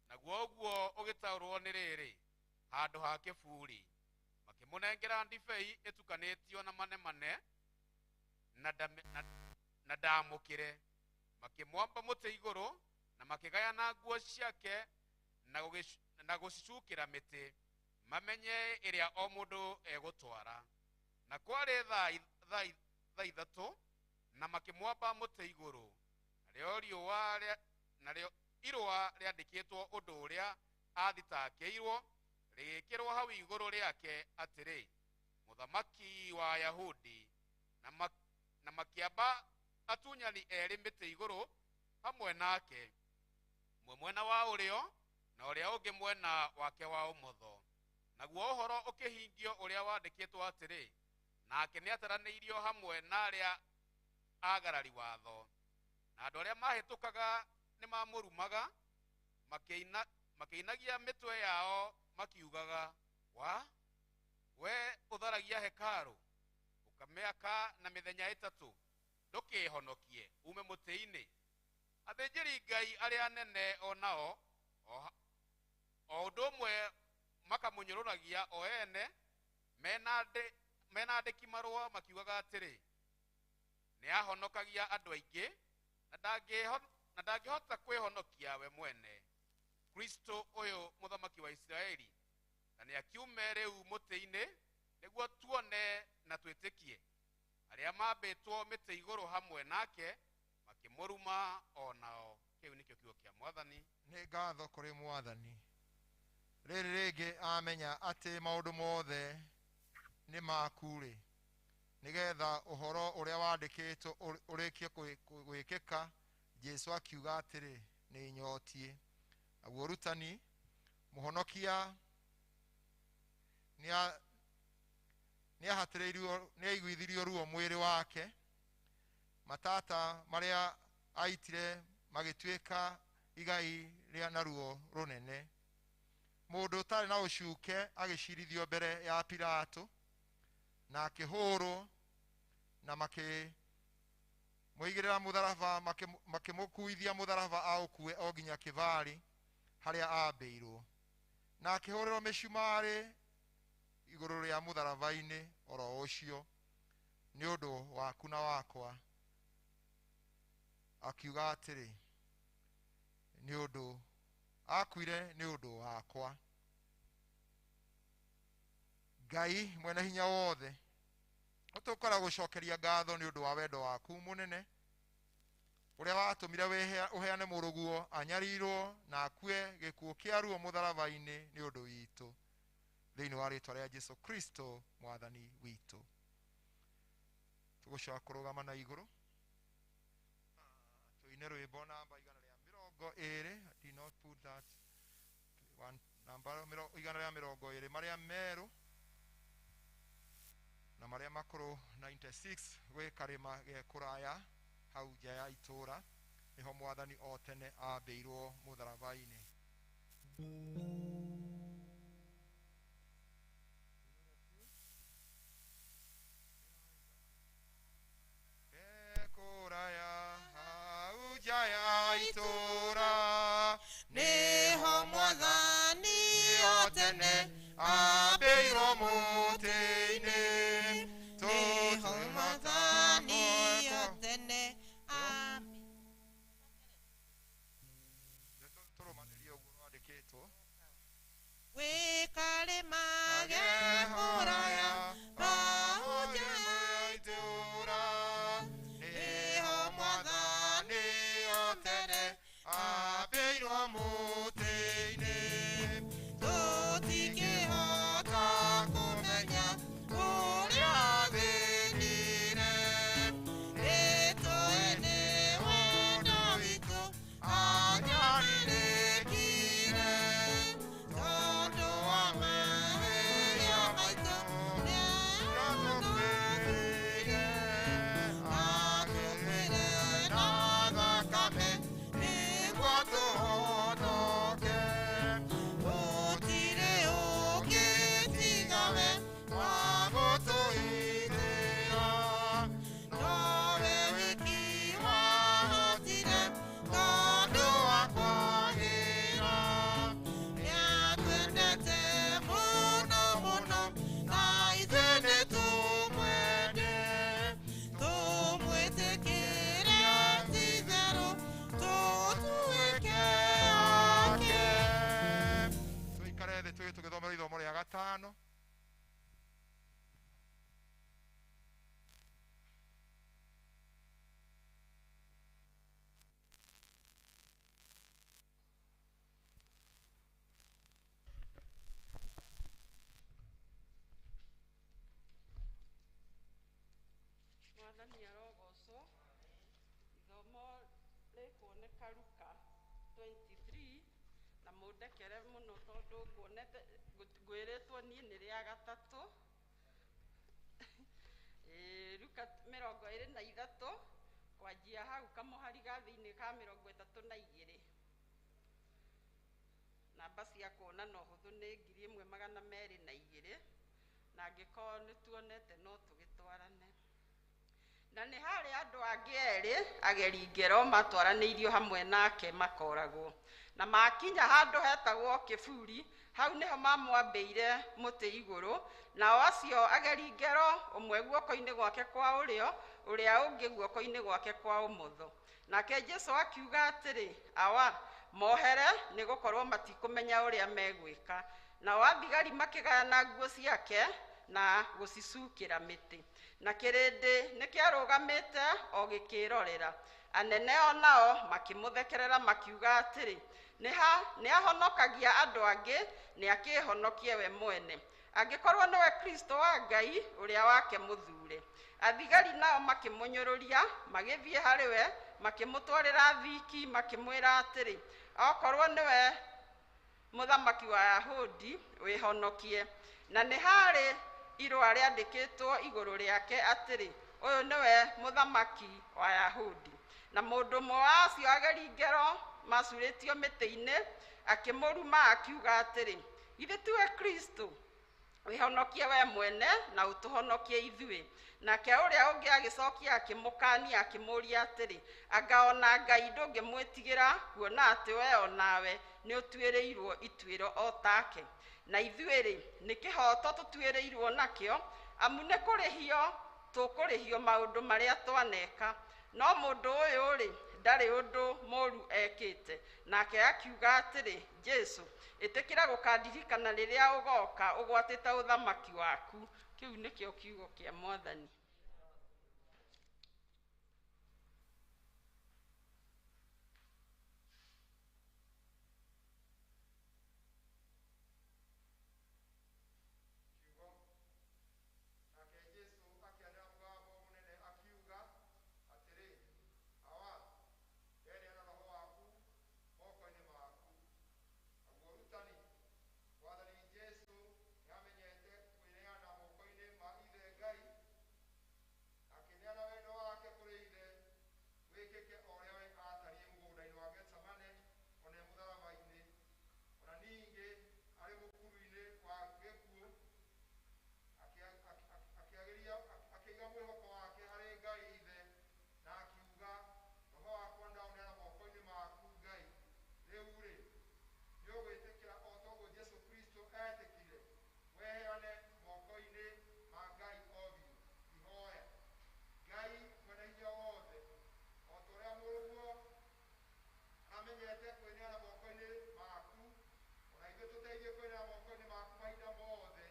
Naguo ũguo ũgĩtaũrwo nĩ rĩrĩ, handũ ha kĩburi. Makĩmũnengera ndibei ĩtukanĩtio na manemane na ndamũkĩre. Makĩmwamba mũtĩ igũrũ na makĩgayana nguo ciake na gũcicukĩra mĩtĩ, mamenye ĩrĩa o mũndũ egũtwara. Na kwarĩ thaa 3 na makĩmwamba mũtĩ igũrũ. Narĩo irũa rĩandĩkĩtwo ũndũ ũrĩa athitakĩirwo rĩgĩkĩrwo hau igũrũ rĩake atĩrĩ, Mũthamaki wa Ayahudi. Na makĩamba atunyani erĩ mĩtĩ igũrũ hamwe nake, ũmwe mwena wa ũrĩo na ũrĩa ũngĩ mwena wake wa ũmotho. Naguo ũhoro ũkĩhingio ũrĩa wandĩkĩtwo atĩrĩ, nake nĩataranĩirio hamwe na arĩa agarari watho. Na andũ arĩa mahĩtũkaga nĩmamũrumaga, makĩinagia mĩtwe yao makiugaga, wa we ũtharagia hekarũ ũkamĩaka na mĩthenya 3, ndũkĩĩhonokie ume mũtĩ-inĩ. Athĩnjĩri Ngai arĩa anene o nao o ũndũ ũmwe makamũnyũrũragia o ene, mena andĩki marũa makiugaga atĩrĩ, nĩahonokagia andũ aingĩ na ndangĩhota kwĩhonokia we mwene. Kristo ũyũ mũthamaki wa Isiraeli, na nĩakiume rĩu mũtĩ-inĩ nĩguo tuone na twĩtĩkie. Arĩa mambĩtwo mĩtĩ igũrũ hamwe nake makĩmũruma o nao. Kĩu nĩkĩo kiugo kĩa Mwathani. Nĩ ngatho kũrĩ Mwathani. Rĩrĩ rĩngĩ amenya atĩ maũndũ mothe nĩ maku-rĩ, nĩgetha ũhoro ũrĩa wandĩkĩtwo ũrĩkie gwĩkĩka, Jesũ akiuga atĩrĩ, nĩ nyotiĩ. Naguo ũrutani, mũhonokia nĩaiguithirio ruo mwĩrĩ wake, matata marĩa aitire magĩtuĩka igai rĩa na ruo rũnene. Mũndũ ũtarĩ na ũcuke agĩcirithio mbere ya Pilato, na akĩhũrwo, na makĩmũigĩrĩra mũtharaba, makĩmũkuithia mũtharaba aũkue o nginya Kĩbarĩ harĩa aambĩirwo, na akĩhũrĩrwo mĩcumarĩ igũrũ rĩa mũtharaba-inĩ oro ũcio nĩ ũndũ waku na wakwa. Akiuga atĩrĩ, nĩ ũndũ akuire nĩ ũndũ wakwa. Ngai mwene hinya wothe, tũkora gũcokeria ngatho nĩ ũndũ wa wendo waku mũnene ũrĩa watũmire ũheane mũrũguo anyarirwo na akue gĩkuũ kĩa ruo mũtharaba-inĩ nĩ ũndũ witũ, thĩinĩ wa rĩtwa rĩa Jesũ Kristo Mwathani witũ. Tũgũcoka kũrũgama na igũrũ tũine rwĩmbo namba 120. I did not put that one, namba 120, marĩa merũ na marĩa makũrũ 96 gwĩ karĩma ge kũraya hau nja ya itũra, nĩho Mwathani o tene ambĩirwo mũtharaba-inĩ. Kũraya hau nja ya itũra, nĩho Mwathani o tene ambĩirwo mũtĩ-inĩ. Nĩho Mwathani o tene Tũrũmanĩrie ũguo rwandĩkĩtwo. Ka Luka 23 na mũndekere mũno tondũ nguonete ngwĩrĩtwo niĩ nĩ rĩa gatatũ. Luka 23 kwanjia hau kamũhari ga thĩinĩ ka 32. Namba cia kuona na ũhũthũ nĩ 1202 na angĩkorwo nĩ tuonete no tũgĩtwarane. Na nĩ harĩ andũ angĩ erĩ ageri ngero matwaranĩirio hamwe nake makoragwo. Na makinya handũ hetagwo kĩburi, hau nĩho mamwambĩire mũtĩ igũrũ, nao acio ageri ngero ũmwe guoko-inĩ gwake kwa ũrĩo, ũrĩa ũngĩ guoko-inĩ gwake kwa ũmotho. Nake Jesũ akiuga atĩrĩ, awa, mohere nĩgũkorwo matikũmenya ũrĩa megwĩka. Nao athigari makĩgayana nguo ciake na gũcicukĩra mĩtĩ. Na kĩrĩndĩ nĩkĩarũgamĩte o gĩkĩrorera. Anene o nao makĩmũthekerera makiuga atĩrĩ, nĩahonokagia andũ angĩ, nĩakĩĩhonokie we mwene, angĩkorwo nĩwe Kristo wa Ngai ũrĩa wake mũthure. Athigari nao makĩmũnyũrũria, magĩthiĩ harĩ we, makĩmũtwarĩra thiki, makĩmwĩra atĩrĩ, okorwo nĩwe mũthamaki wa Ayahudi, wĩhonokie. Na nĩ harĩ irũa rĩandĩkĩtwo igũrũ rĩake atĩrĩ, ũyũ nĩwe mũthamaki wa Ayahudi. Na mũndũ ũmwe wa acio ageri ngero macurĩtio mĩtĩ-inĩ akĩmũruma akiuga atĩrĩ, githĩ tiwe Kristo? Wĩhonokie we mwene na ũtũhonokie ithuĩ. Nake ũrĩa ũngĩ agĩcokia akĩmũkania akĩmũũria atĩrĩ, anga ona Ngai ndũngĩmwĩtigĩra, kuona atĩ we onawe nĩũtuĩrĩirwo ituĩro o take? Na ithuĩ-rĩ, nĩ kĩhooto tũtuĩrĩirwo nakĩo, amu nĩ kũrĩhio tũkũrĩhio maũndũ marĩa twaneka. No mũndũ ũyũ-rĩ, ndarĩ ũndũ mũũru ekĩte. Nake akiuga atĩrĩ, Jesũ, ĩtĩkĩra gũkandirikana rĩrĩa ũgooka ũgwatĩte ũthamaki waku. Kĩu nĩkĩo kiugo kĩa Mwathani. Nake Jesũ akĩanĩrĩra mũgambo mũnene akiuga atĩrĩ, awa, ndeneana roho waku moko-inĩ maku. Naguo ũrutani, Mwathani Jesũ nĩamenyete kwĩneana moko-inĩ ma Ithe Ngai, akĩneana wendo wake kũrĩ Ithe wĩkĩke o ũrĩa we aatariĩ mũgũnda-inĩ wa Getsemane, ona e mũtharaba-inĩ, ona ningĩ arĩ mũkuru-inĩ wa gĩkuũ, akĩiga mwĩhoko wake harĩ Ngai Ithe, na akiuga, roho wakwa ndaũneana moko-inĩ maku Ngai. Rĩu-rĩ, nĩũgwĩtĩkĩra o ta ũguo Jesũ Kristo etĩkire, weheane moko-inĩ ma Ngai o biũ. Ihoya. Ngai mwene hinya wothe, o ta ũrĩa mũrũguo amenyete kwĩneana moko-inĩ maku, ona ithuĩ tũteithie kwĩneana moko-inĩ maku mahinda mothe,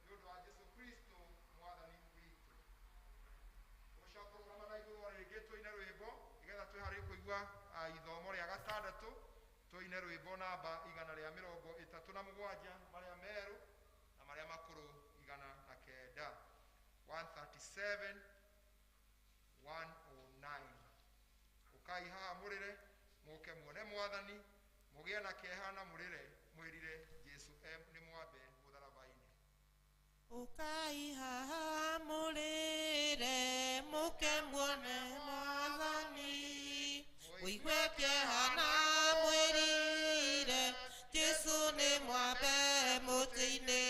nĩ ũndũ wa Jesũ Kristo Mwathani witũ. Tũgũcoka kũrũgama na igũrũ o rĩngĩ tũine rwĩmbo nĩgetha twĩharĩrie kũigua ithomo rĩa gatandatũ. Tũine rwĩmbo namba 137, marĩa merũ na marĩa makũrũ 109, 137 109. Ũkai haha mũrĩre, mũke muone Mwathani, mũgĩe na kĩeha na mũrĩre, mwĩrire Jesũ nĩ mwambe mũtharaba-inĩ. Ũkai haha mũrĩre, mũke muone Mwathani, mũigue kĩeha na mwĩrire, Jesũ nĩ mwambe mũtĩ-inĩ.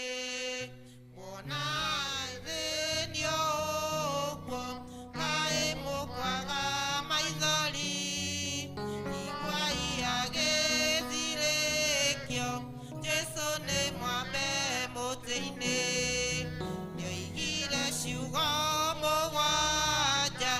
Muona thĩnio ũguo, kaĩ mũkwaga maithori, iguai agĩthirĩkio, Jesũ nĩ mwambe mũtĩ-inĩ. Nĩoigire ciugo mũgwanja,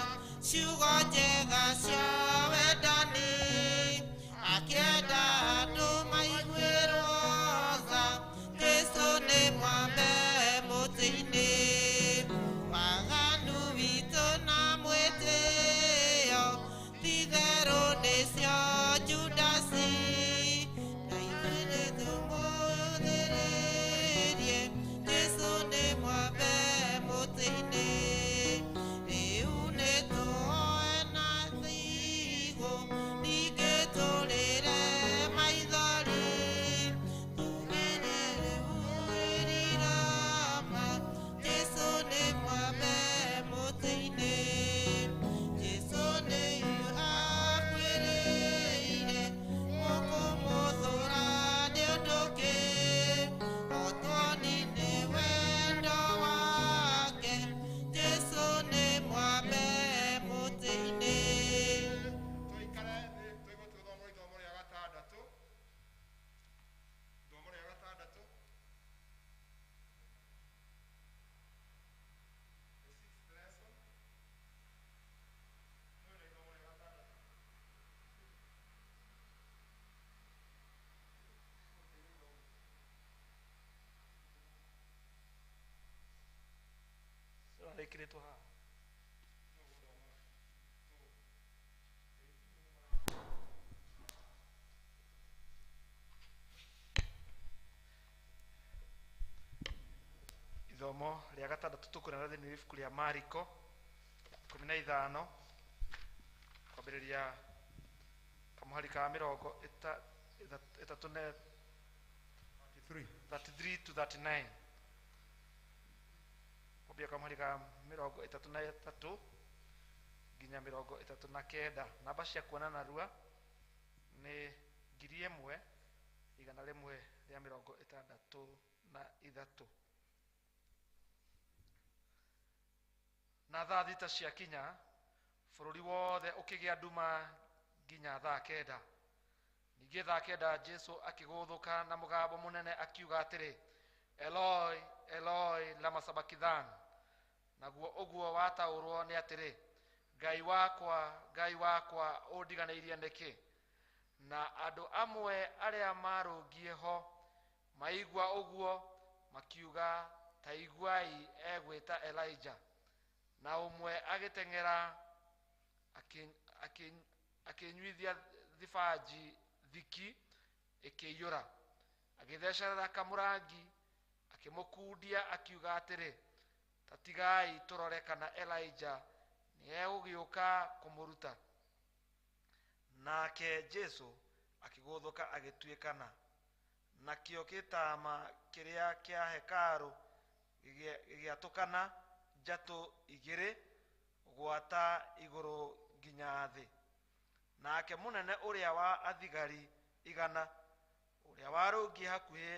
Ĩkĩrĩtwo haha. Ithomo rĩa gatandatũ tũkũrona thĩinĩ wa ibuku rĩa Mariko 15 kwambĩrĩria kamũhari ka mĩrongo ĩtatũ na 33. 33 to 39, kwambia kamũhari ka 33 nginya 39. Namba cia kuona narua nĩ 1163. Na thaa 6 ciakinya, bũrũri wothe ũkĩgĩa nduma nginya thaa 9. Ningĩ thaa 9 Jesu akĩgũthũka na mũgambo mũnene akiuga atĩrĩ, Eloi, Eloi, lama sabakithani. Naguo ũguo wataũrwo nĩ atĩrĩ, Ngai wakwa, Ngai wakwa, ũndiganĩirie nĩkĩ? Na andũ amwe arĩa marũngiĩ ho maigua ũguo makiuga, ta iguai egwĩta Elijah. Na ũmwe agĩteng'era akĩnyuithia thibanji thiki ĩkĩiyũra, agĩthecerera kamũrangi, akĩmũkundia, akiuga atĩrĩ, ta tigai tũrore kana Elijah nĩegũgĩũka kũmũruta. Nake Jesu akĩgũthũka agĩtuĩkana, nakĩo gĩtama kĩrĩa kĩa hekarũ gĩgĩatũkana njatũ igĩrĩ gwata igũrũ nginya thĩ. Nake mũnene ũrĩa wa athigari 100 ũrĩa warũngiĩ hakuhĩ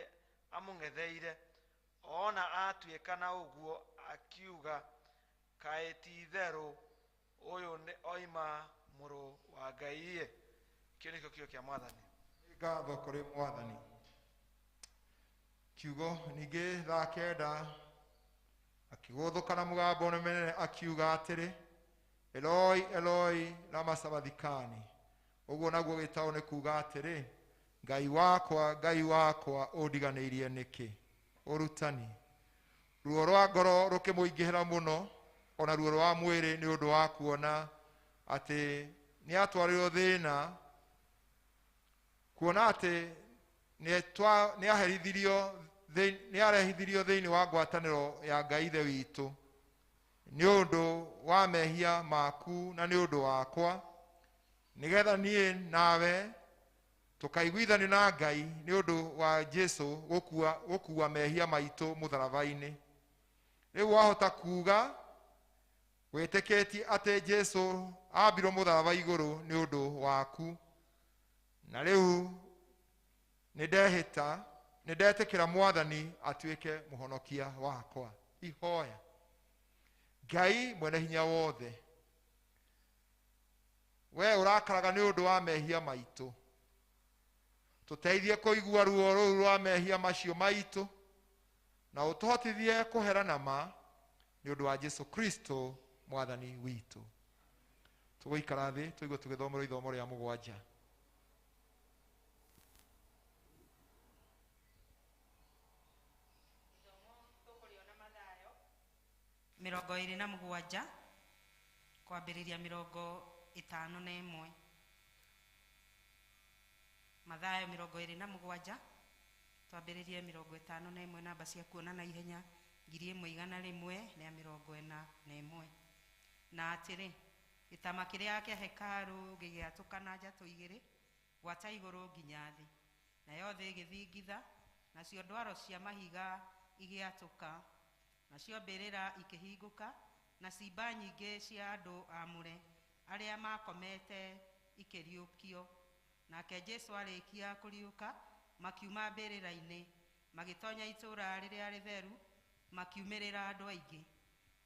amũng'etheire, ona atuĩkana ũguo akiuga, kaĩ ti-itherũ ũyũ nĩ oima mũrũ wa Ngai-ĩ. Kĩu nĩkĩo kiugo kĩa Mwathani. Nĩ ngatho kũrĩ Mwathani. Kiugo ningĩ thaa 9 akĩgũthũka na mũgambo mũnene akiuga atĩrĩ, Eloi, Eloi, lama sabathikani. Ũguo naguo gĩtaũ nĩ kuuga atĩrĩ, Ngai wakwa, Ngai wakwa, ũndiganĩirie nĩkĩ? Ũrutani. Ruo rwa ngoro rũkĩmũingĩhĩra mũno, ona ruo rwa mwĩrĩ nĩ ũndũ wa kuona atĩ nĩatwarĩrwo thĩna, kuona atĩ nĩarehithirio thĩinĩ wa ngwatanĩro ya Ngai Ithe witũ nĩ ũndũ wa mehia maku na nĩ ũndũ wakwa, nĩgetha niĩ nawe tũkaiguithanio na Ngai nĩ ũndũ wa Jesu gũkua mehia maitũ mũtharaba-inĩ. Rĩu wahota kuuga wĩtĩkĩtie atĩ Jesu ambirwo mũtharaba igũrũ nĩ ũndũ waku, na rĩu nĩndetĩkĩra Mwathani atuĩke mũhonokia wakwa. Ihoya. Ngai mwene hinya wothe, we ũrakaraga nĩ ũndũ wa mehia maitũ, tũteithie kũigua ruo rũu rwa mehia macio maitũ, na ũtũhotithie kũhera na ma nĩ ũndũ wa Jesu Kristo Mwathani witũ. Tũgũikara thĩ tũigue tũgĩthomerwo ithomo rĩa 7. 27 kwambĩrĩria 51. Mathayo 27 twambĩrĩrie 51. Namba cia kuona na ihenya 1141. Na atĩrĩ, gĩtama kĩrĩa kĩa hekarũ gĩgĩatũkana njatũ igĩrĩ gwata igũrũ nginya thĩ, nayo thĩ ĩgĩthingitha, nacio ndwaro cia mahiga igĩatũka, nacio mbĩrĩra ikĩhingũka, na ciimba nyingĩ cia andũ aamũre arĩa makomete ikĩriũkio. Nake Jesu arĩkia kũriũka, makiuma mbĩrĩra-inĩ, magĩtonya itũũra rĩrĩa rĩtheru, makiumĩrĩra andũ aingĩ.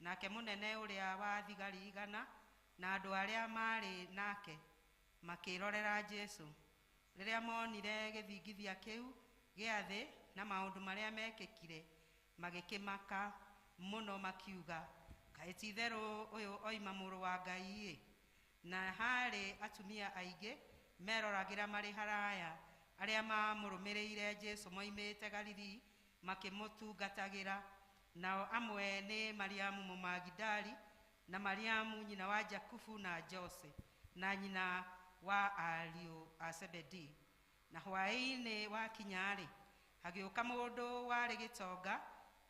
Nake mũnene ũrĩa wa thigari 100 na andũ arĩa maarĩ nake makĩrorera Jesu. Rĩrĩa monire gĩthingithia kĩu gĩa thĩ na maũndũ marĩa mekĩkire, magĩkĩmaka mũno makiuga, kaĩ ti-itherũ ũyũ oima mũrũ wa Ngai-ĩ. Na harĩ atumia aingĩ meroragĩra marĩ haraya, arĩa mamũrũmĩrĩire Jesu moimĩte Galili makĩmũtungatagĩra. Nao amwe nĩ Mariamu Mũmagidali na Mariamu nyina wa Jakubu na Jose na nyina wa ariũ a Zebedi. Na hwaĩ-inĩ wakinya-rĩ, hagĩũka mũndũ warĩ gĩtonga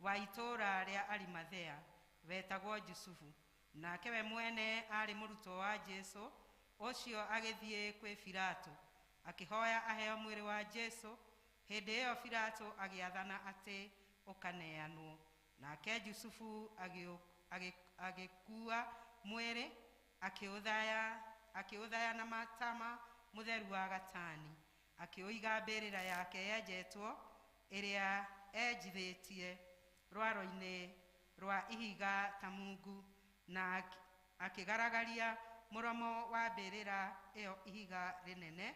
wa itũũra rĩa Arimathea wetagwo Jusufu. Nake we mwene aarĩ mũrutwo wa Jesũ. Ũcio agĩthiĩ kwĩ Pilato akĩhoya aheo mwĩrĩ wa Jesũ. Hĩndĩ ĩyo Pilato agĩathana atĩ ũkaneanwo. Nake Jusufu agĩkua mwĩrĩ akĩũthaya na matama mũtheru wa gatani, akĩũiga mbĩrĩra yake yenjetwo ĩrĩa enjithĩtie rwaro-inĩ rwa ihiga ta mungu, na akĩgaragaria mũromo wa mbĩrĩra ĩyo ihiga rĩnene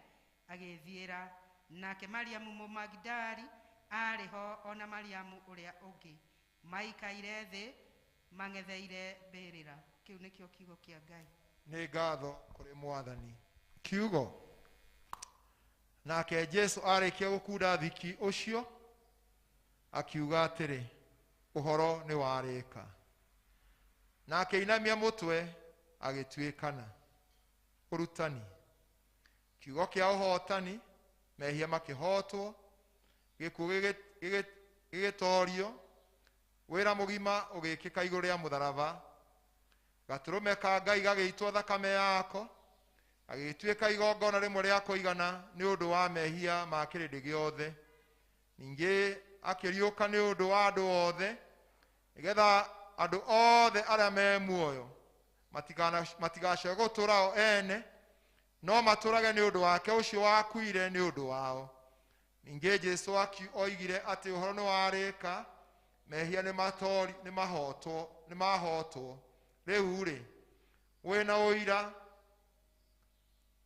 agĩthiĩra. Nake Mariamu Mũmagidali aarĩ ho ona Mariamu ũrĩa ũngĩ maikaire thĩ mang'etheire mbĩrĩra. Kĩu nĩkĩo kiugo kĩa Ngai. Nĩ ngatho kũrĩ Mwathani. Kiugo. Nake Jesu arĩkia gũkunda thiki ũcio akiuga atĩrĩ, ũhoro nĩ warĩka. Na akĩinamia mũtwe agĩtuĩkana. Ũrutani. Kiugo kĩa ũhotani, mehia makĩhotwo, gĩkuũ gĩgĩtorio, wĩra mũgima ũgĩkĩka igũrũ rĩa mũtharaba, gatũrũme ka Ngai gagĩitwo thakame yako, agĩtuĩka igongona rĩmwe rĩa kũigana nĩ ũndũ wa mehia ma kĩrĩndĩ gĩothe. Ningĩ akĩriũka nĩ ũndũ wa andũ othe, nĩgetha andũ othe arĩa me muoyo matigacoke gũtũũra o ene, no matũũrage nĩ ũndũ wake ũcio wakuire nĩ ũndũ wao. Ningĩ Jesũ oigire atĩ ũhoro nĩ warĩka, mehia nĩ mahotwo. Rĩu-rĩ, wĩna ũira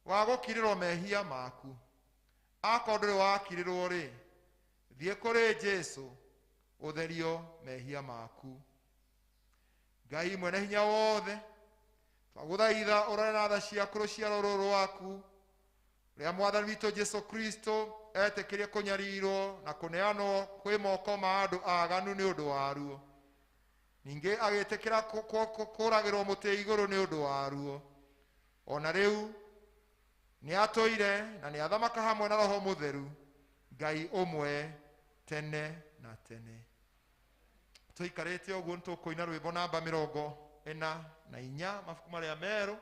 wa gũkirĩrwo mehia maku. Akorwo ndũrĩ wakirĩrwo-rĩ, thiĩ kũrĩ Jesũ ũtherio mehia maku. Ngai mwene hinya wothe, twagũthaitha ũrore na tha ciaku rũciaro rũrũ rwaku rĩa Mwathani witũ Jesũ Kristo etĩkĩrie kũnyarirwo na kũneanwo kwĩ moko ma andũ aganu nĩ ũndũ waruo. Ningĩ agĩtĩkĩra kũragĩrwo mũtĩ igũrũ nĩ ũndũ waruo. Ona rĩu nĩ atũire na nĩ athamaka hamwe na Roho Mũtheru, Ngai ũmwe tene na tene. Tũikarĩte ũguo nĩ tũkũina rwĩmbo namba 44 mabuku marĩa merũ.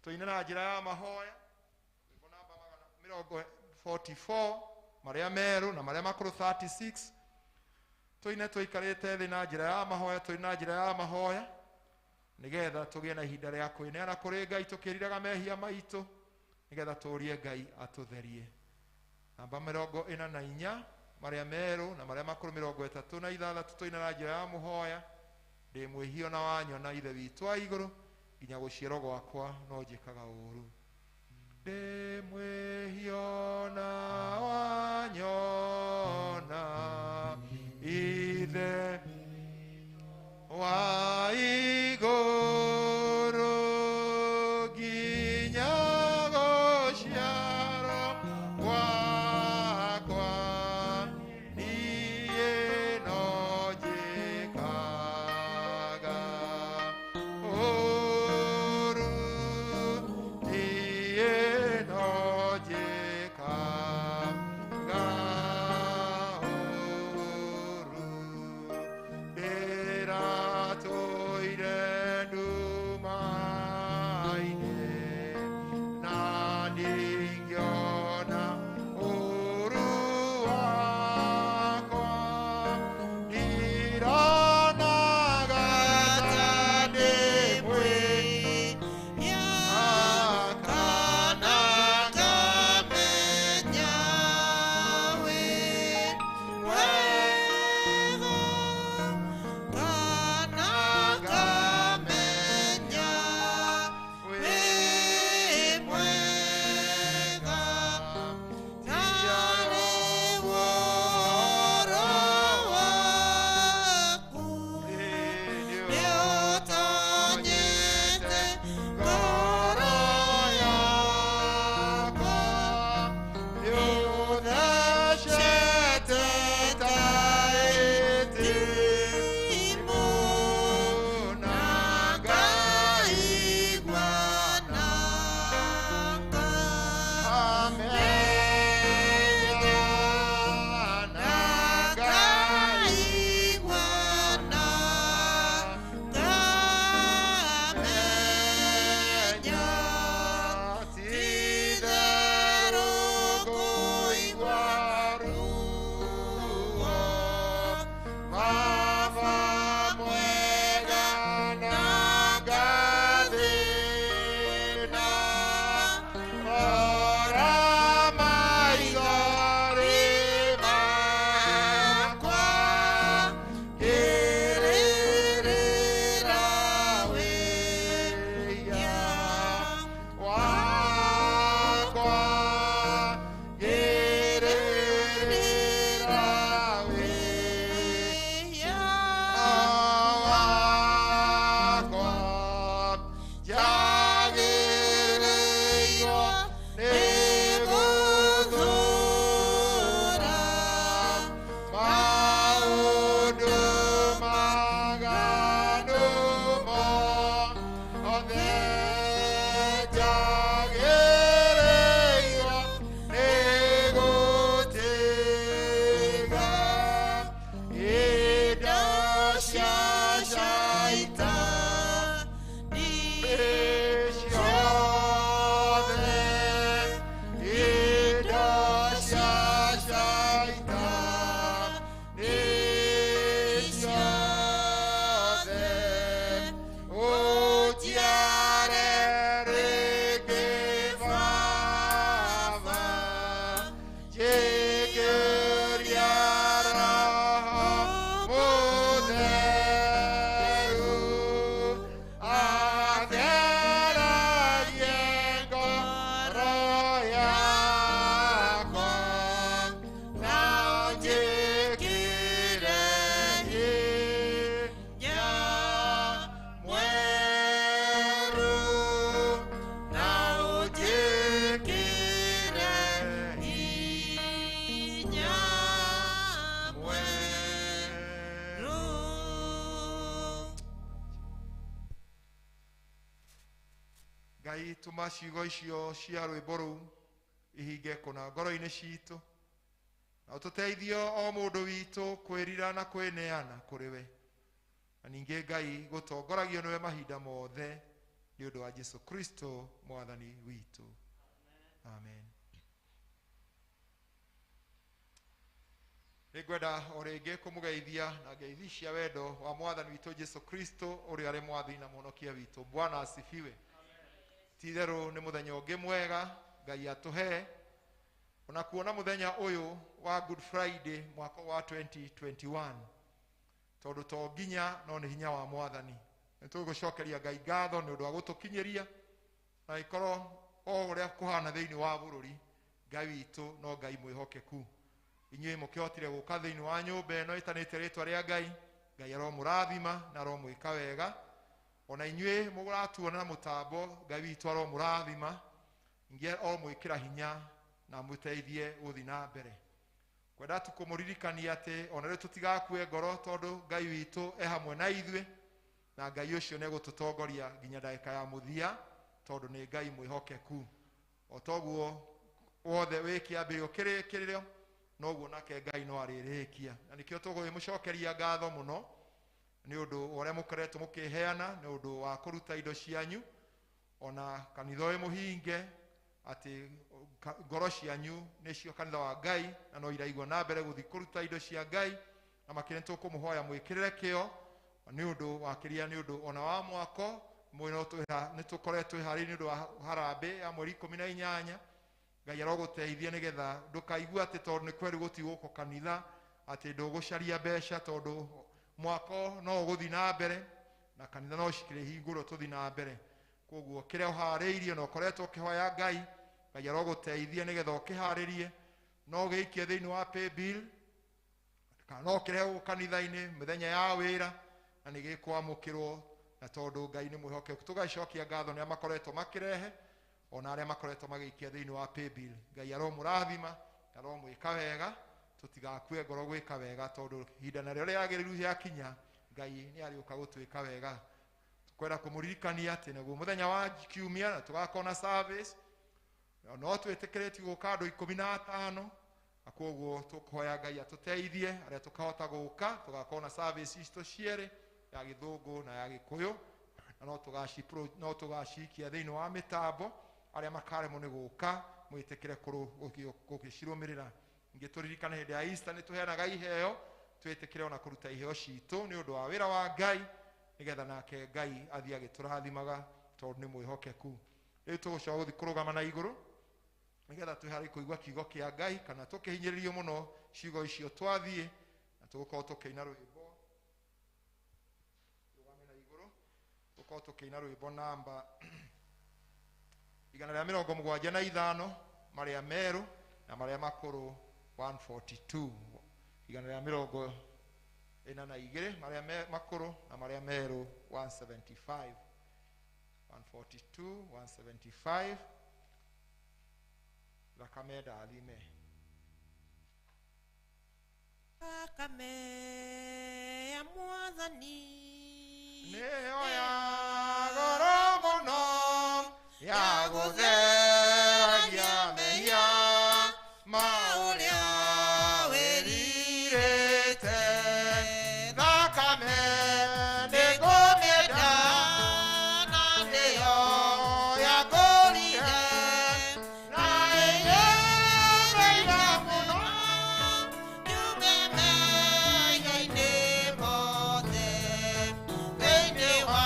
Tũine na njĩra ya mahoya rwĩmbo namba 44 marĩa merũ na marĩa makũrũ 36. Tũine tũikarĩte thĩ na njĩra ya mahoya, tũine na njĩra ya mahoya nĩgetha tũgĩe na ihinda rĩa kwĩneana kũrĩ Ngai tũkĩriraga mehia maitũ, nĩgetha tũrie Ngai atũtherie. Namba 44 marĩa merũ na marĩa makũrũ 36 tũine na njĩra ya mũhoya. Ndĩ mwĩhio na wanyona Ithe witũ wa igũrũ, nginya gũciarwo gwakwa no njĩkaga ũũru. Ndĩ mwĩhio na wanyona Ithe wa igũrũ, nginya gũciarwo gwakwa niĩ no njĩkaga ũũru, niĩ no njĩkaga ũũru. Ndĩratũire Ngai tũma ciugo icio cia rwĩmbo rũu ihinge kũna ngoro-inĩ citũ na ũtũteithio o mũndũ witũ kwĩrira na kwĩneana kũrĩ we na ningĩ Ngai gũtongoragio nĩwe mahinda mothe nĩ ũndũ wa Jesu Kristo mwathani witũ. Amen. Nĩngwenda o rĩngĩ kũmũgeithia na ngeithi cia wendo wa mwathani witũ Jesu Kristo ũrĩa arĩ mwathi na mũhonokia witũ. Bwana asifiwe. Ti-itherũ nĩ mũthenya ũngĩ mwega Ngai atũhe ona kuona mũthenya ũyũ wa Good Friday mwaka wa 2021 tondũ to nginya no nĩ hinya wa mwathani. Nĩ tũgũcokeria Ngai ngatho nĩ ũndũ wa gũtũkinyĩria na ikorwo o ũrĩa kũhana thĩinĩ wa bũrũri Ngai witũ no Ngai mwĩhokeku. Inyuĩ mũkĩhotire gũka thĩinĩ wa nyũmba ĩno ĩtanĩte rĩtwa rĩa Ngai. Ngai aromũrathima na aromwĩka wega. Ona inyuĩ mũratuona na mũtambo Ngai witũ aromũrathima ningĩ aromwĩkĩra hinya na amũteithie gũthiĩ na mbere. Kwenda tu kũmũririkania atĩ ona rĩu tũtigakue ngoro tondũ Ngai witũ e hamwe na ithuĩ na Ngai ũcio nĩegũtũtongoria nginya ndagĩka ya mũthia tondũ nĩ Ngai mwĩhokeku. O toguo wothe wĩ kĩambĩrĩrio kĩrĩkĩrĩro noguo nake Ngai no arĩrĩkia. Na nĩkĩo tũgũmũcokeria ngatho mũno nĩ ũndũ wa ũrĩa mũkoretwo mũkĩheana nĩ ũndũ wa kũruta indo cianyu ona kanitha ũyũ mũhinge atĩ ngoro cianyu nĩcio kanitha wa Ngai na no iraigua na mbere gũthiĩ kũruta indo cia Ngai na makĩria nĩtũkũmũhoya mwĩkĩrĩre kĩo nĩ ũndũ wa kĩrĩa nĩ ũndũ ona wa mwako nĩtũkoretwo twĩharĩirie nĩ ũndũ wa harambĩ ya mweri 18. Ngai arogũteithia nĩgetha ndũkaigua atĩ tondũ nĩ kweru gũtigũkwo kanitha atĩ ndũgũcaria mbeca tondũ mwako no ũgũthiĩ na mbere na kanitha no cikĩhingũrwo tũthiĩ na mbere. Koguo kĩrĩa ũharĩirie na ũkoretwo ũkĩhoya Ngai, Ngai arogũteithia nĩgetha ũkĩharĩrie no ũgĩikie thĩinĩ wa paybill kana no ũkĩrehe gũkũ kanitha-inĩ mĩthenya ya wĩra na nĩgĩkwamũkĩrwo na tondũ Ngai nĩ mwĩhokeku. Tũgacokia ngatho nĩ arĩa makoretwo makĩrehe ona arĩa makoretwo magĩikia thĩinĩ wa paybill. Ngai aromũrathima aromwĩka wega tũtigakue ngoro gwĩka wega tondũ ihinda narĩo rĩagĩrĩru rĩakinya Ngai nĩ arĩũka gũtwĩka wega. Kwenda kũmũririkania atĩ naguo mũthenya wa kiumia na tũgakorwo na service no twĩtĩkĩrĩtio gũka andũ 15 na koguo tũkũhoya Ngai atũteithie arĩa tũkahota gũka tũgakorwo na service citũ cierĩ ya gĩthũngũ na ya gĩkũyũ na no tũgacikia thĩinĩ wa mĩtambo arĩa makaremwo nĩ gũka mwĩtĩkĩre gũgĩcirũmĩrĩra. Ningĩ tũririkane hĩndĩ ya Easter nĩ tũheanaga iheo twĩtĩkĩre ona kũruta iheo citũ nĩ ũndũ wa wĩra wa Ngai nĩgetha nake Ngai athiĩ agĩtũrathimaga tondũ nĩ mwĩhokeku. Rĩu tũgũcoka gũthiĩ kũrũgama na igũrũ nĩgetha twĩharĩrie kũigua kiugo kĩa Ngai kana tũkĩhinyĩrĩrio mũno ciugo icio twathiĩ na tũgũkorwo tũkĩina rwĩmbo. Tũrũgame na igũrũ tũkorwo tũkĩina rwĩmbo namba 175 marĩa merũ na marĩa makũrũ 142 142 marĩa makũrũ na marĩa merũ 175 142 175 thakame ndathime. Thakame ya mwathani nĩyo ya goro mũno ya gũtheragia mehia ma ũrĩa wĩrirĩte. Thakame nĩngũmĩenda na nĩyo yakũrire na ĩrĩire mũno njume mehia-inĩ mothe thĩinĩ wa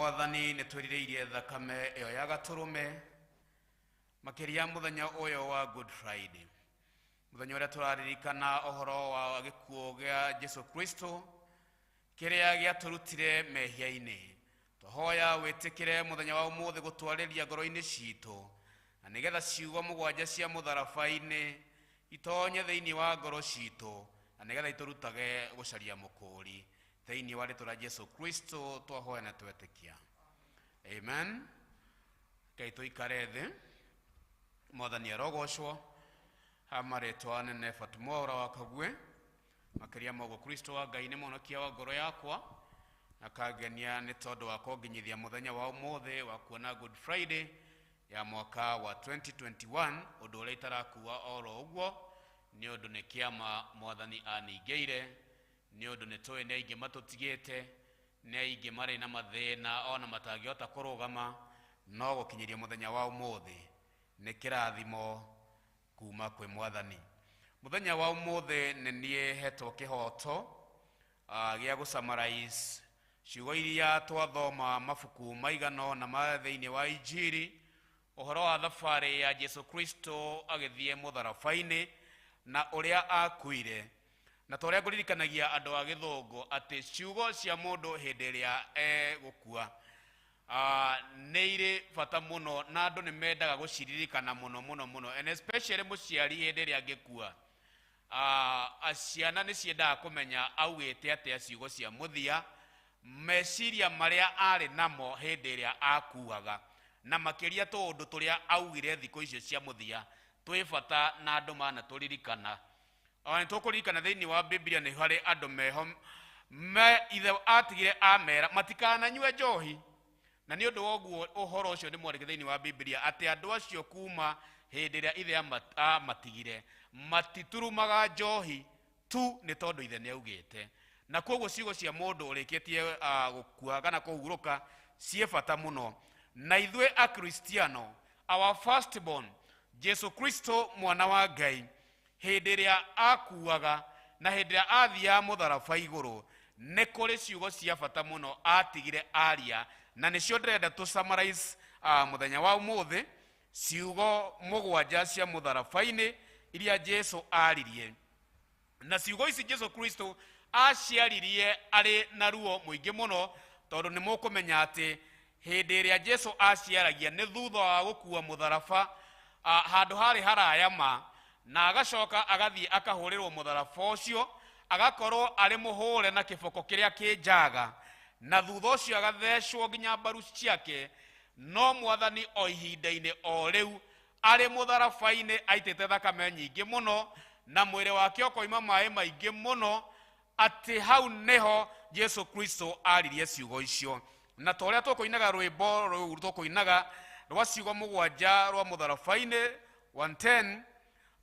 Mwathani nĩ twĩrirĩirie thakame ĩyo ya gatũrũme makĩria mũthenya ũyũ wa Good Friday, mũthenya ũrĩa tũraririkana ũhoro wa gĩkuũ gĩa Jesu Kristo kĩrĩa gĩatũrutire mehia-inĩ. Twahoya wĩtĩkĩre mũthenya wa ũmũthĩ gũtwarĩria ngoro-inĩ citũ, na nĩgetha ciugo mũgwanja cia mũtharaba-inĩ itonye thĩinĩ wa ngoro citũ, na nĩgetha itũrutage gũcaria mũkũũri. Thĩinĩ wa rĩtwa rĩa Jesu Kristo twahoya na twetĩkia, amen. Ngai tũikare thĩ. Mwathani arogocwo. Ha marĩtwa nene Fatuma wa Kagwe. Makĩria ma ũguo Kristo wa Ngai nĩ mũhonokia wa ngoro yakwa, na kangenia nĩ tondũ wa kũnginyithia mũthenya wa ũmũthĩ wa kuona Good Friday ya mwaka wa 2021, ũndũ ũrĩa itarakua oro ũguo nĩ ũndũ nĩ kĩama Mwathani aningĩire, nĩ ũndũ nĩ tũĩ nĩ aingĩ matũtigĩte, nĩ aingĩ marĩ na mathĩna ona matangĩhota kũrũgama, no gũkinyĩria mũthenya wa ũmũthĩ nĩ kĩrathimo kuma kwĩ Mwathani. Mũthenya wa ũmũthĩ nĩ niĩ hetwo kĩhoto gĩa gũsummarize ciugo iria twathoma mabuku maigana ũna ma thĩinĩ wa Injiri, ũhoro wa thabarĩ ya Jesu Kristo agĩthiĩ mũtharaba-inĩ na ũrĩa akuire. Na ta ũrĩa ngũririkanagia andũ a gĩthũngũ atĩ ciugo cia mũndũ hĩndĩ ĩrĩa egũkua nĩ irĩ bata mũno, na andũ nĩ mendaga gũciririkana mũno mũno mũno, and especially mũciari hĩndĩ ĩrĩa angĩkua. Ciana nĩ ciendaga kũmenya augĩte atĩa ciugo cia mũthia, meciria marĩa arĩ namo hĩndĩ ĩrĩa akuaga, na makĩria tũũndũ tũrĩa augire thikũ icio cia mũthia twĩ bata na andũ manatũririkana. Ona nĩ tũkũririkana thĩinĩ wa Biblia nĩ harĩ andũ meho me ithe atigire amera matikananyue njohi, na nĩ ũndũ wa ũguo ũhoro ũcio nĩ mwandĩke thĩinĩ wa Biblia atĩ andũ acio kuma hĩndĩ ĩrĩa ithe amatigire matiturumaga njohi tu nĩ tondũ ithe nĩ augĩte. Na koguo ciugo cia mũndũ ũrĩkĩtie gũkua kana kũhurũka ciĩ bata mũno. Na ithuĩ Akristiano, our firstborn Jesu Kristo mwana wa Ngai, hĩndĩ ĩrĩa akuaga na hĩndĩ ĩrĩa athiaga mũtharaba igũrũ, nĩ kũrĩ ciugo cia bata mũno atigire aria, na nĩcio ndĩrenda tũ summarize mũthenya wa ũmũthĩ, ciugo mũgwanja cia mũtharaba-inĩ iria Jesu aririe. Na ciugo ici Jesu Kristo aciaririe arĩ na ruo mũingĩ mũno, tondũ nĩ mũkũmenya atĩ hĩndĩ ĩrĩa Jesu aciaragia nĩ thutha wa gũkua mũtharaba handũ harĩ haraya ma, na agacoka agathiĩ akahũrĩrwo mũtharaba ũcio, agakorwo arĩ mũhũre na kĩboko kĩrĩa kĩnjaga, na thutha ũcio agathecwo nginya mbaru ciake. No Mwathani o ihinda-inĩ o rĩu arĩ mũtharaba-inĩ aitĩte thakame nyingĩ mũno, na mwĩrĩ wake ũkoima maĩ maingĩ mũno, atĩ hau nĩho Jesu Kristo aririe ciugo icio. Na ta ũrĩa tũkũinaga rwĩmbo rũu tũkũinaga rwa ciugo mũgwanja rwa mũtharaba-inĩ 110,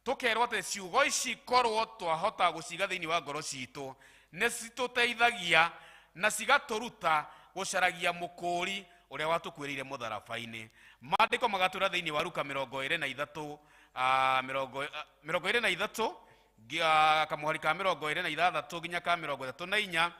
tũkerwo atĩ ciugo ici korwo twahota gũciga thĩinĩ wa ngoro citũ nĩ citũteithagia na cigatũruta gũcaragia mũkũũri ũrĩa watũkuĩrĩire mũtharaba-inĩ. Maandĩko magatũra thĩinĩ wa Luka mĩrongo ĩrĩ na ithatũ, mĩrongo ĩrĩ na ithatũ, kamũhari ka mĩrongo ĩrĩ na ithathatũ nginya ka mĩrongo ĩtatũ na inya,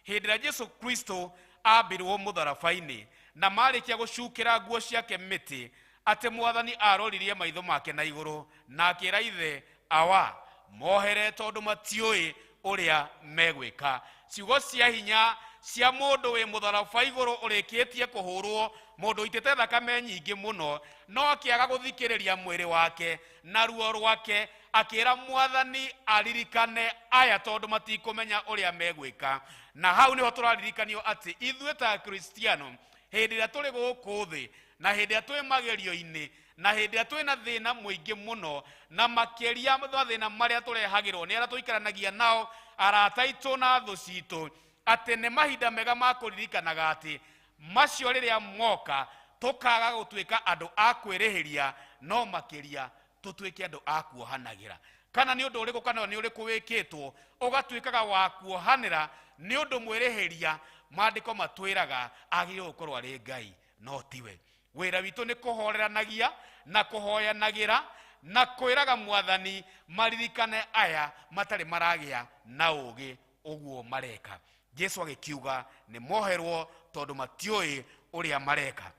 hĩndĩ ĩrĩa Jesu Kristo ambirwo mũtharaba-inĩ na marĩkia gũcukĩra nguo ciake mĩtĩ, atĩ Mwathani aroririe maitho make na igũrũ na akĩra ithe, awa, mohere tondũ matiũĩ ũrĩa megwĩka. Ciugo cia hinya cia mũndũ wĩ mũtharaba igũrũ ũrĩkĩtie kũhũrwo, mũndũ ũitĩte thakame nyingĩ mũno, no akĩaga gũthikĩrĩria mwĩrĩ wake na ruo rwake, akĩra Mwathani aririkane aya tondũ matikũmenya ũrĩa megwĩka. Na hau nĩho tũraririkanio atĩ ithuĩ ta Akristiano hĩndĩ ĩrĩa tũrĩ gũkũ thĩ na hĩndĩ ĩrĩa twĩ magerio-inĩ na hĩndĩ ĩrĩa twĩ na thĩna mũingĩ mũno, na makĩria mathĩna marĩa tũrehagĩrwo nĩ arĩa tũikaranagia nao, arata aitũ na thũ citũ, atĩ nĩ mahinda mega ma kũririkanaga atĩ macio rĩrĩa moka tũkaga gũtuĩka andũ a kwĩrĩhĩria, no makĩria tũtuĩke andũ a kuohanagĩra. Kana nĩ ũndũ ũrĩkũ kana nĩ ũrĩkũ wĩkĩtwo ũgatuĩkaga wa kuohanĩra nĩ ũndũ mwĩrĩhĩria, maandĩko matwĩraga agĩrĩirwo gũkorwo arĩ Ngai no tiwe. Wĩra witũ nĩ kũhoreranagia na kũhoyanagĩra na kwĩraga Mwathani maririkane aya matarĩ maragĩa na ũũgĩ ũguo mareka. Jesu agĩkiuga nĩ moherwo tondũ matiũĩ Ũrĩa mareka.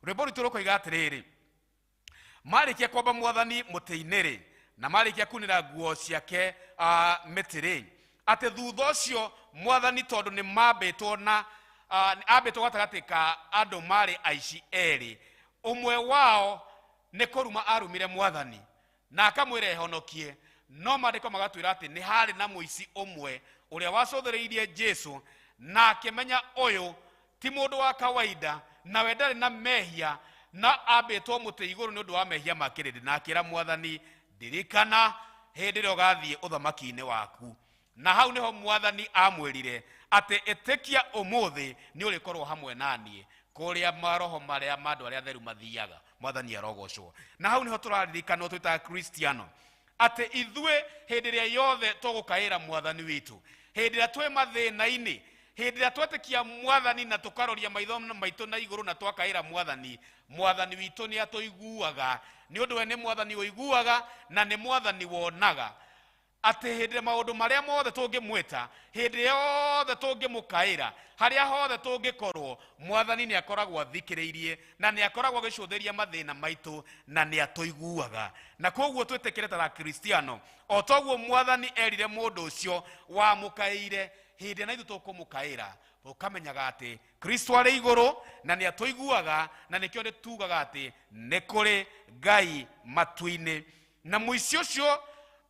Rwĩmbo rwitũ rũkoiga atĩrĩrĩ, marĩkia kwamba mwathani mũtĩ-inĩ rĩ, na marĩkia kunĩra nguo ciake mĩtĩ rĩ, atĩ thutha ũcio mwathani, tondũ nĩ mambĩtwo na ambĩtwo gatagatĩ ka andũ marĩ aici erĩ, ũmwe wao nĩ kũruma arumire mwathani na akamwĩra ehonokie, no maandĩko magatwĩra atĩ nĩ harĩ na mũici ũmwe ũrĩa wacũthĩrĩirie Jesu na akĩmenya ũyũ ti mũndũ wa kawaida, nawe ndarĩ na mehia na ambĩtwo mũtĩ igũrũ nĩ ũndũ wa mehia ma kĩrĩndĩ, na akĩra mwathani, ndirikana hĩndĩ ĩrĩa ũgathiĩ ũthamaki-inĩ waku. Na hau nĩho mwathani amwĩrire atĩ ĩtĩkia ũmũthĩ nĩ ũrĩkorwo hamwe na niĩ kũrĩa maroho marĩa ma andũ arĩa atheru mathiaga. Mwathani arogocwo. Na hau nĩho tũraririkanwo twĩtaga Kristiano atĩ ithuĩ hĩndĩ ĩrĩa yothe tũgũkaĩra mwathani witũ, hĩndĩ ĩrĩa twĩ mathĩna-inĩ, hĩndĩ ĩrĩa twetĩkia mwathani na tũkaroria maitho maitũ na igũrũ na twakaĩra mwathani, mwathani witũ nĩ atũiguaga, nĩ ũndũ we nĩ mwathani ũiguaga na nĩ mwathani wonaga. Atĩ hĩndĩ maũndũ marĩa mothe tũngĩmwĩta, hĩndĩ yothe tũngĩmũkaĩra, harĩa hothe tũngĩkorwo, mwathani nĩ akoragwo athikĩrĩirie na nĩ akoragwo agĩcũthĩria mathĩna maitũ na nĩ atũiguaga. Na koguo twĩtĩkĩre ta Kristiano, o toguo mwathani erire mũndũ ũcio wamũkaĩire, hĩndĩ na ithuĩ tũkũmũkaĩra, ũkamenyaga atĩ Kristo arĩ igũrũ na nĩ atũiguaga, na nĩkĩo nĩ tugaga atĩ nĩ kũrĩ Ngai matu-inĩ. Na mũici ũcio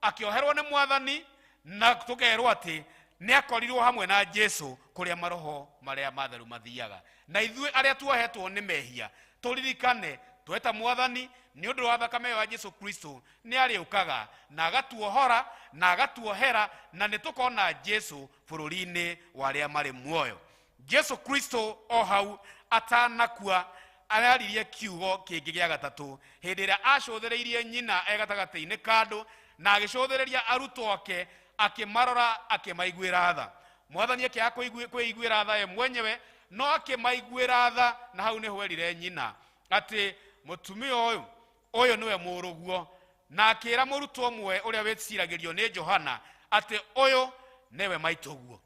akĩoherwo nĩ mwathani, na tũkerwo atĩ nĩ akorirwo hamwe na Jesu kũrĩa maroho marĩa matheru mathiaga. Na ithuĩ arĩa tuohetwo nĩ mehia, tũririkane tweta mwathani nĩ ũndũ wa thakame ya Jesu Kristo nĩ arĩũkaga na agatuohora na agatuohera, na nĩ tũkona Jesu bũrũri-inĩ wa arĩa marĩ muoyo. Jesu Kristo o hau atanakua araririe kiugo kĩngĩ gĩa gatatũ hĩndĩ ĩrĩa acũthĩrĩirie nyina e gatagatĩ-inĩ ka andũ, na agĩcũthĩrĩria arutwo ake, akĩmarora, akĩmaiguĩra tha. Mwathani akĩaga kwĩiguĩra tha ye mwenyewe, no akĩmaiguĩra tha, na hau nĩho erire nyina atĩ mũtumia ũyũ, ũyũ nĩwe mũrũguo, na akĩra mũrutwo ũmwe ũrĩa wĩciragĩrio nĩ Johana atĩ ũyũ nĩwe maitũguo.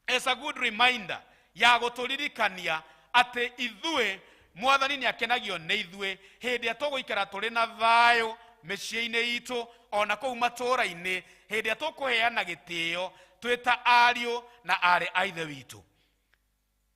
It's a good reminder ya gũtũririkania atĩ ithuĩ mwathani nĩ akenagio nĩ ithuĩ hĩndĩ ĩrĩa tũgũikara tũrĩ na thayũ mĩciĩ-inĩ itũ ona kũu matũũra-inĩ, hĩndĩ ĩrĩa tũkũheana gĩtĩo twĩ ta ariũ na arĩ a ithe witũ,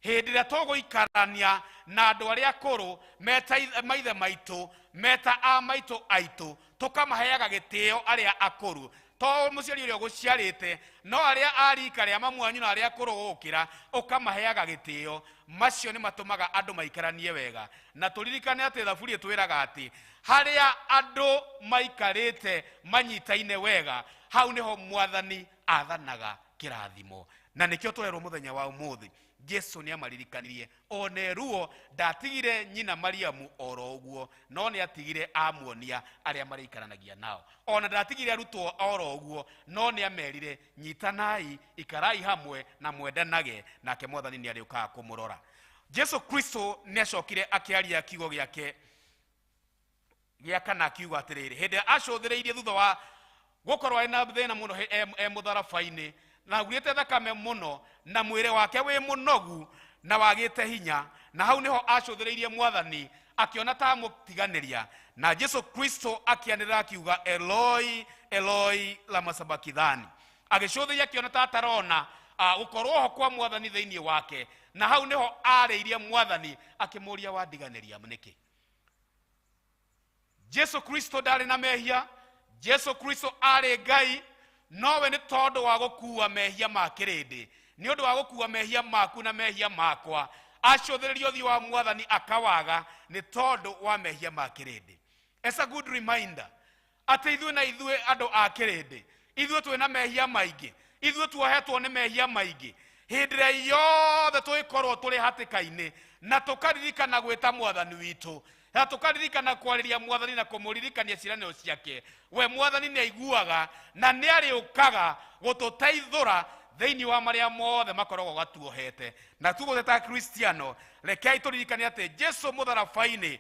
hĩndĩ ĩrĩa tũgũikarania na andũ arĩa akũrũ meta maithe maitũ, meta a maitũ aitũ, tũkamaheaga gĩtĩo arĩa akũrũ, to mũciari ũrĩa ũgũciarĩte, no arĩa a rika rĩa mamu wanyu na arĩa akũrũ gũgũkĩra, ũkamaheaga gĩtĩo. Macio nĩ matũmaga andũ maikaranie wega. Na tũririkane atĩ thaburi ĩtwĩraga atĩ harĩa andũ maikarĩte manyitaine wega, hau nĩho mwathani athanaga kĩrathimo. Na nĩkĩo tũrerwo mũthenya wa ũmũthĩ, Jesu nĩ amaririkanirie one ruo ndatigire nyina Mariamu oro ũguo, no nĩ atigire amuonia arĩa marĩikaranagia nao. Ona ndatigire arutwo oro ũguo, no nĩ amerire nyitanai, ikarai hamwe na mwendanage, nake mwathani nĩ arĩũkaga kũmũrora. Jesu Kristo nĩ acokire akĩaria kiugo gĩake gĩa kana, akiuga atĩrĩrĩ, hĩndĩ ĩrĩa acũthĩrĩirie thutha wa gũkorwo ena thĩna mũno e mũtharaba-inĩ, na aurĩte thakame mũno, na mwĩrĩ wake wĩ mũnogu na wagĩte hinya, na hau nĩho acũthĩrĩirie mwathani akĩona ta amũtiganĩria, na Jesu Kristo akĩanĩrĩra akiuga Eloi Eloi lama sabakithani, agĩcũthĩrĩria akĩona ta atarona gũkorwo ho kwa mwathani thĩinĩ wake, na hau nĩho arĩirie mwathani akĩmũria wandiganĩria nĩkĩ. Jesu Kristo ndarĩ na mehia, Jesu Kristo arĩ Ngai, nowe nĩ tondũ wa gũkua mehia ma kĩrĩndĩ, nĩ ũndũ wa gũkua mehia maku na mehia makwa, acũthĩrĩria ũthiũ wa mwathani akawaga nĩ tondũ wa mehia ma kĩrĩndĩ. It's a good reminder atĩ ithuĩ na ithuĩ andũ a kĩrĩndĩ, ithuĩ twĩna mehia maingĩ, ithuĩ tuohetwo nĩ mehia maingĩ, hĩndĩ ĩrĩa yothe tũgĩkorwo tũrĩ hatĩka-inĩ na tũkaririkana gwĩta mwathani witũ, na tũkaririkana kwarĩria mwathani na kũmũririkania ciĩranĩro ciake, we mwathani nĩ aiguaga na nĩ arĩũkaga gũtũteithũra thĩinĩ wa marĩa mothe makoragwo gatuohete. Na tugũte ta Kristiano, rekei tũririkane atĩ Jesu mũtharaba-inĩ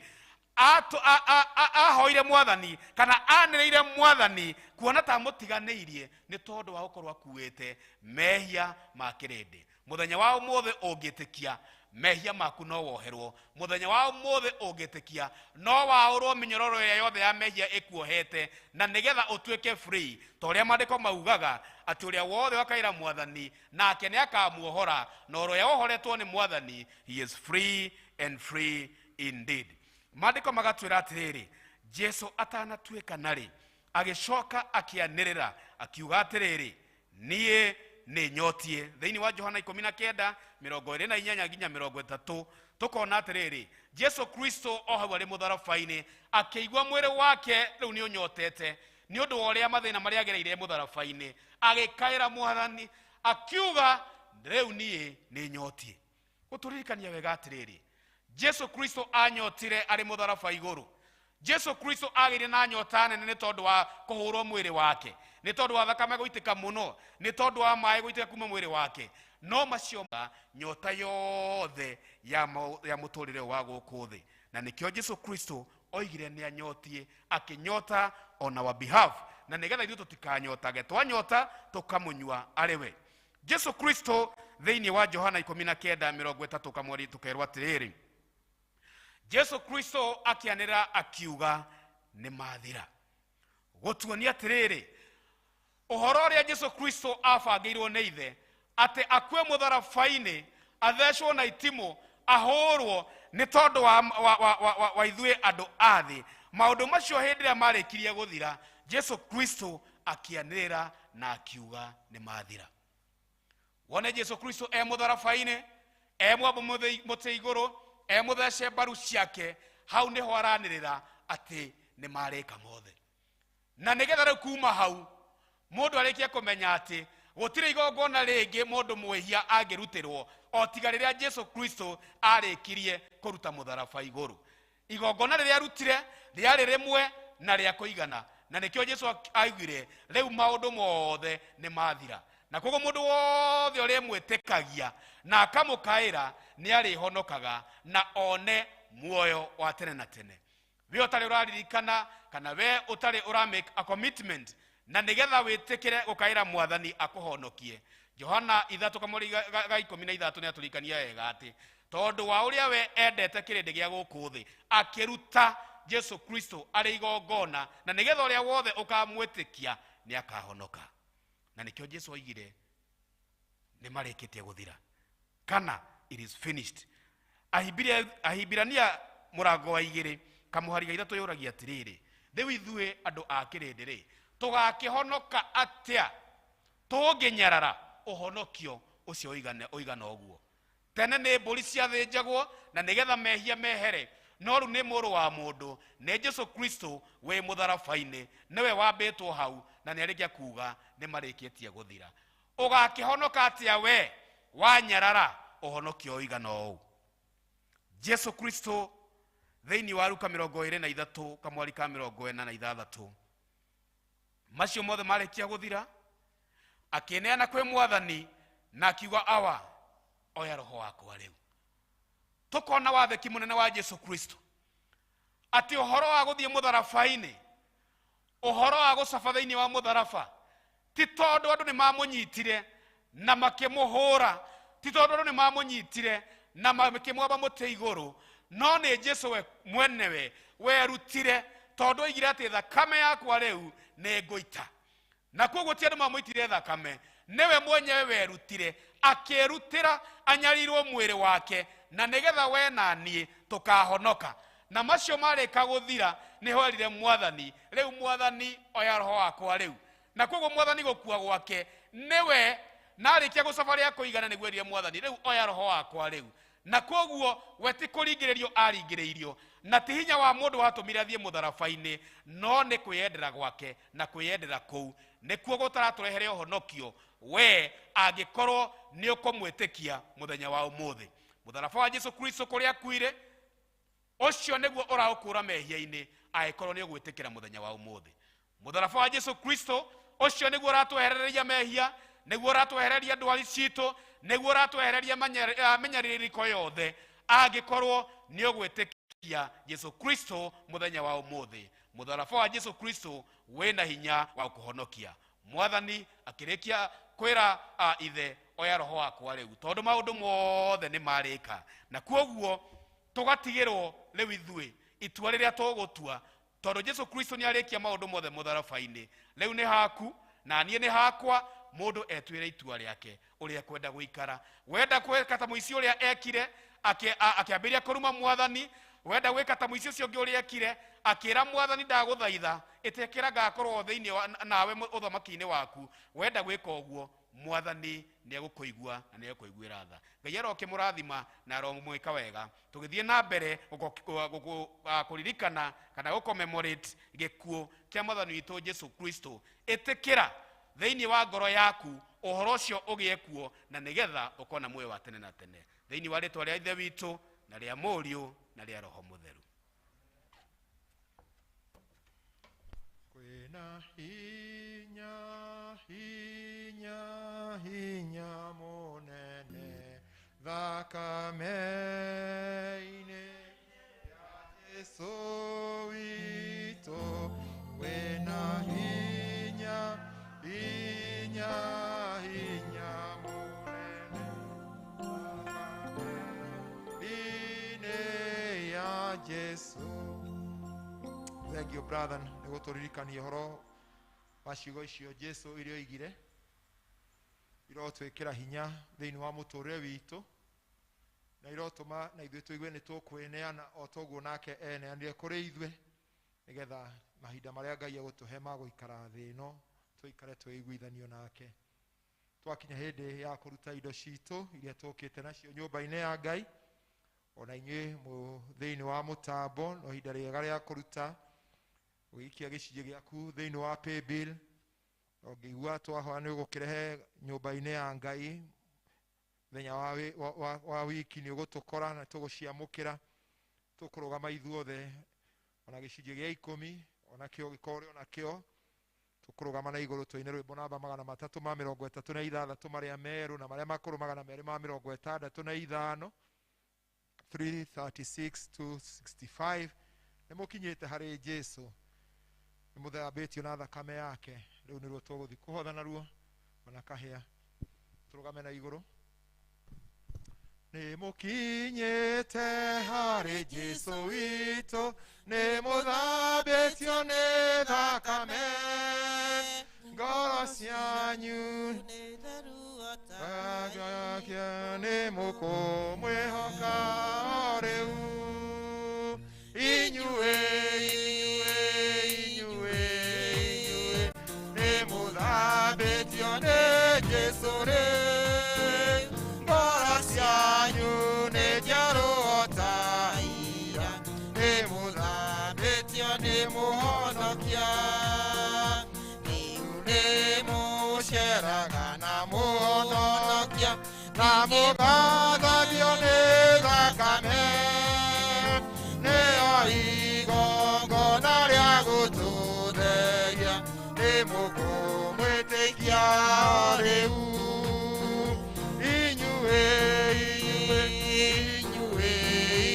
Ahoire mwathani kana anĩrĩire mwathani kuona ta mũtiganĩirie nĩ tondũ wa gũkorwo akuĩte mehia ma kĩrĩndĩ. Mũthenya wa ũmũthĩ ũngĩtĩkia mehia maku no woherwo. Mũthenya wa ũmũthĩ ũngĩtĩkia no waũrwo mĩnyororo ĩrĩa yothe ya mehia ĩkuohete, na nĩgetha ũtuĩke free, ta ũrĩa maandĩko maugaga atĩ ũrĩa wothe wakaĩra mwathani nake nĩ akamuohora, na ũrĩa wohoretwo nĩ mwathani, he is free and free indeed. Maandĩko magatwĩra atĩrĩrĩ, Jesu atanatuĩka narĩ agĩcoka akĩanĩrĩra akiuga atĩrĩrĩ, niĩ nĩ nyotie. Thĩinĩ wa Johana 19 28 nginya 30 tũkona atĩrĩrĩ, Jesu Kristo o hau arĩ mũtharaba-inĩ akĩigua mwĩrĩ wake rĩu nĩ ũnyotete nĩ ũndũ wa ũrĩa mathĩna marĩa agereire mũtharaba-inĩ, agĩkaĩra mwathani akiuga rĩu niĩ nĩ nyotie. Gũtũririkania wega atĩrĩrĩ, Jesu Kristo anyotire arĩ mũtharaba igũrũ. Jesu Kristo agĩire na nyota nene nĩ tondũ wa kũhũrwo mwĩrĩ wake, nĩ tondũ wa thakame gũitĩka mũno, nĩ tondũ wa maĩ gũitĩka kuma mwĩrĩ wake. No macio nyota yothe ya mũtũrĩre wa gũkũ thĩ, na nĩkĩo Jesu Kristo oigire nĩ anyotie, akĩnyota on our behalf, na nĩgetha ithuĩ tũtikanyotage, twanyota tũkamũnyua arĩ we. Jesu Kristo thĩinĩ wa Johana 19 30 kamweri tũkerwo atĩrĩrĩ, Jesu Kristo akĩanĩrĩra akiuga nĩ mathira. Gũtuonia atĩrĩrĩ, ũhoro ũrĩa Jesu Kristo abangĩirwo nĩ ithe atĩ akue mũtharaba-inĩ, athecwo na itimũ, ahũrwo nĩ tondũ wa ithuĩ andũ a thĩ. Maũndũ macio hĩndĩ ĩrĩa marĩkirie gũthira, Jesu Kristo akĩanĩrĩra na akiuga nĩ mathira. Wone Jesu Kristo e mũtharaba-inĩ, e mwambo mũtĩ igũrũ, e mũthece mbaru ciake, hau nĩho aranĩrĩra atĩ nĩ marĩka mothe. Na nĩgetha rĩu kuma hau mũndũ arĩkie kũmenya atĩ gũtirĩ igongona rĩngĩ mũndũ mwĩhia angĩrutĩrwo o tiga rĩrĩa Jesu Kristo arĩkirie kũruta mũtharaba igũrũ. Igongona rĩrĩa arutire rĩarĩ rĩmwe na rĩa kũigana, na nĩkĩo Jesu augire rĩu maũndũ mothe nĩ mathira. Na koguo mũndũ wothe ũrĩa mwĩtĩkagia na akamũkaĩra nĩ arĩhonokaga na one muoyo wa tene na tene. We ũtarĩ ũraririkana kana we ũtarĩ ũra make a commitment na nĩgetha wĩtĩkĩre gũkaĩra mwathani akũhonokie. Johana 3 kamũri ga 13 nĩ atũririkania wega atĩ tondũ wa ũrĩa we endete kĩrĩndĩ gĩa gũkũ thĩ akĩruta Jesu Kristo arĩ igongona, na nĩgetha ũrĩa wothe ũkamwĩtĩkia nĩ akahonoka. Na nĩkĩo Jesu oigire nĩ marĩkĩtie gũthira, kana it is finished. Ahibirania mũrango wa 2 kamũhari ga 3 yũragia atĩrĩrĩ, rĩu ithuĩ andũ a kĩrĩndĩ rĩ tũgakĩhonoka atĩa tũngĩnyarara ũhonokio ũcio ũigana ũguo? Tene nĩ mbũri ciathĩnjagwo na nĩgetha mehia mehere, no rĩu nĩ mũrũ wa mũndũ, nĩ Jesu Kristo wĩ mũtharaba-inĩ, nĩwe wambĩtwo hau na nĩarĩkia kuga nĩ marĩkĩtie gũthira. Ũgakĩhonoka atĩa we wanyarara ũhonokio ũigana ũũ? Jesu Kristo thĩinĩ wa Luka 23 kamwari ka 46 macio mothe marĩkia gũthira, akĩneana kwĩ mwathani na akiuga awa oya roho wakwa rĩu. Tũkona wathĩki mũnene wa Jesu Kristo atĩ ũhoro wa gũthiĩ mũtharaba-inĩ, ũhoro wa gũcaba thĩinĩ wa mũtharaba, ti tondũ andũ nĩ mamũnyitire na makĩmũhũra, ti tondũ andũ nĩ mamũnyitire na makĩmwamba mũtĩ igũrũ, no nĩ Jesu we mwenewe werutire, tondũ oigire atĩ thakame yakwa rĩu nĩ ngũita. Na koguo ti andũ mamũitire thakame, nĩwe mwenyewe werutire, akĩrutĩra anyarirwo mwĩrĩ wake, na nĩgetha we na niĩ tũkahonoka. Na macio marĩka gũthira nĩho erire mwathani, rĩu mwathani oya roho wakwa rĩu. Na koguo mwathani gũkua gwake nĩwe na arĩkia gũcaba rĩa kũigana nĩguo erire mwathani, rĩu oya roho wakwa rĩu. Na koguo we ti kũringĩrĩrio aringĩrĩirio, na ti hinya wa mũndũ watũmire athiĩ mũtharaba-inĩ, no nĩ kwĩyendera gwake, na kwĩyendera kũu nĩkuo gũtaratũrehere ũhonokio we angĩkorwo nĩ ũkũmwĩtĩkia mũthenya wa ũmũthĩ. Mũtharaba wa Jesu Kristo kũrĩa akuire, ũcio nĩguo ũraũkũra mehia-inĩ angĩkorwo nĩ ũgwĩtĩkĩra mũthenya wa ũmũthĩ. Mũtharaba wa Jesu Kristo ũcio nĩguo ũratwehereria mehia, nĩguo ũratwehereria ndwari citũ, nĩguo ũratwehereria mĩnyarirĩko yothe angĩkorwo nĩ ũgwĩtĩkĩra. Gwĩtĩkia Jesu Kristo mũthenya wa ũmũthĩ. Mũtharaba wa Jesu Kristo wĩna hinya wa kũhonokia. Mwathani akĩrĩkia kwĩra ithe, oya roho wakwa rĩu, tondũ maũndũ mothe nĩ marĩka. Na kuoguo tũgatigĩrwo rĩu ithuĩ itua rĩrĩa tũgũtua, tondũ Jesu Kristo nĩ arĩkia maũndũ mothe mũtharaba-inĩ. Rĩu nĩ haku na niĩ nĩ hakwa, mũndũ etuĩre itua rĩake ũrĩa kwenda gũikara. Wenda gwĩka ta mũici ũrĩa ekire, akĩambĩrĩria kũruma mwathani. Wenda gwĩka ta mũici ũcio ũngĩ ũrĩa ekire, akĩra mwathani, ndagũthaitha, ĩtĩkĩra ngakorwo thĩinĩ wa nawe ũthamaki-inĩ waku. Wenda gwĩka ũguo, mwathani nĩ egũkũigua na nĩ egũkũiguĩra tha. Ngai arokĩmũrathima na aromwĩka wega. Tũgĩthiĩ na mbere kũririkana kana gũcommemorate gĩkuũ kĩa mwathani witũ Jesu Kristo. Ĩtĩkĩra thĩinĩ wa ngoro yaku ũhoro ũcio ũgĩe kuo, na nĩgetha ũkona muoyo wa tene na tene. Thĩinĩ wa rĩtwa rĩa Ithe witũ na rĩa Mũriũ na rĩa Roho Mũtheru. Kwĩna hinya, hinya, hinya mũnene thakame-inĩ ya Jesu witũ. Kwĩna hinya, hinya, hinya mũnene thakame-inĩ ya Jesu. Thank you, brother, nĩ gũtũririkania ũhoro wa ciugo icio Jesu iria oigire, irotwĩkĩra hinya thĩinĩ wa mũtũrĩre witũ, na irotũma na ithuĩ tũigue nĩ tũkwĩneana o toguo nake eneanire kũrĩ ithuĩ, nĩgetha mahinda marĩa Ngai egũtũhe ma gũikara thĩ ĩno tũikare twĩiguithanio nake. Twakinya hĩndĩ ya kũruta indo citũ iria tũkĩte nacio nyũmba-inĩ ya Ngai, ona inyuĩ thĩinĩ wa mũtambo no ihinda rĩega rĩa kũruta, ũgĩikia gĩcunjĩ gĩaku thĩinĩ wa paybill. Ũngĩigua twahoya nĩ ũgũkĩrehe nyũmba-inĩ ya Ngai mũthenya wa wiki, nĩ ũgũtũkora na tũgũciamũkĩra. Tũkũrũgama ithuothe, ona gĩcunjĩ gĩa 10 onakĩo gĩkorwo onakĩo tũkũrũgama na igũrũ tũine rwĩmbo namba 336 marĩa merũ na marĩa makũrũ 265, 336 to 65. Nĩ mũkinyĩte harĩ Jesu, nĩ mũthambĩtio na thakame yake. Rĩu nĩruo tũgũthiĩ kũhotha naruo ona kahĩa. Tũrũgame na igũrũ. Nĩ mũkinyĩte harĩ Jesu witũ, nĩ mũthambĩtio nĩ thakame, ngoro cianyu nĩ mũkũmwĩhoka rĩu. Inyuĩ, inyuĩ, inyuĩ, inyuĩ, nĩ mũthambĩtio nĩ Jesu rĩu, ngoro cianyu nĩ njerũ o ta ira, nĩ mũthambĩtio nĩ mũhonokia. Rĩu nĩ mũceraga na mũhonokia, na mũgathambio nĩ thakame, nĩyo igongona rĩa gũtũtheria, nĩ mũkũmwĩtĩkia rĩu. Inyuĩ, inyuĩ, inyuĩ,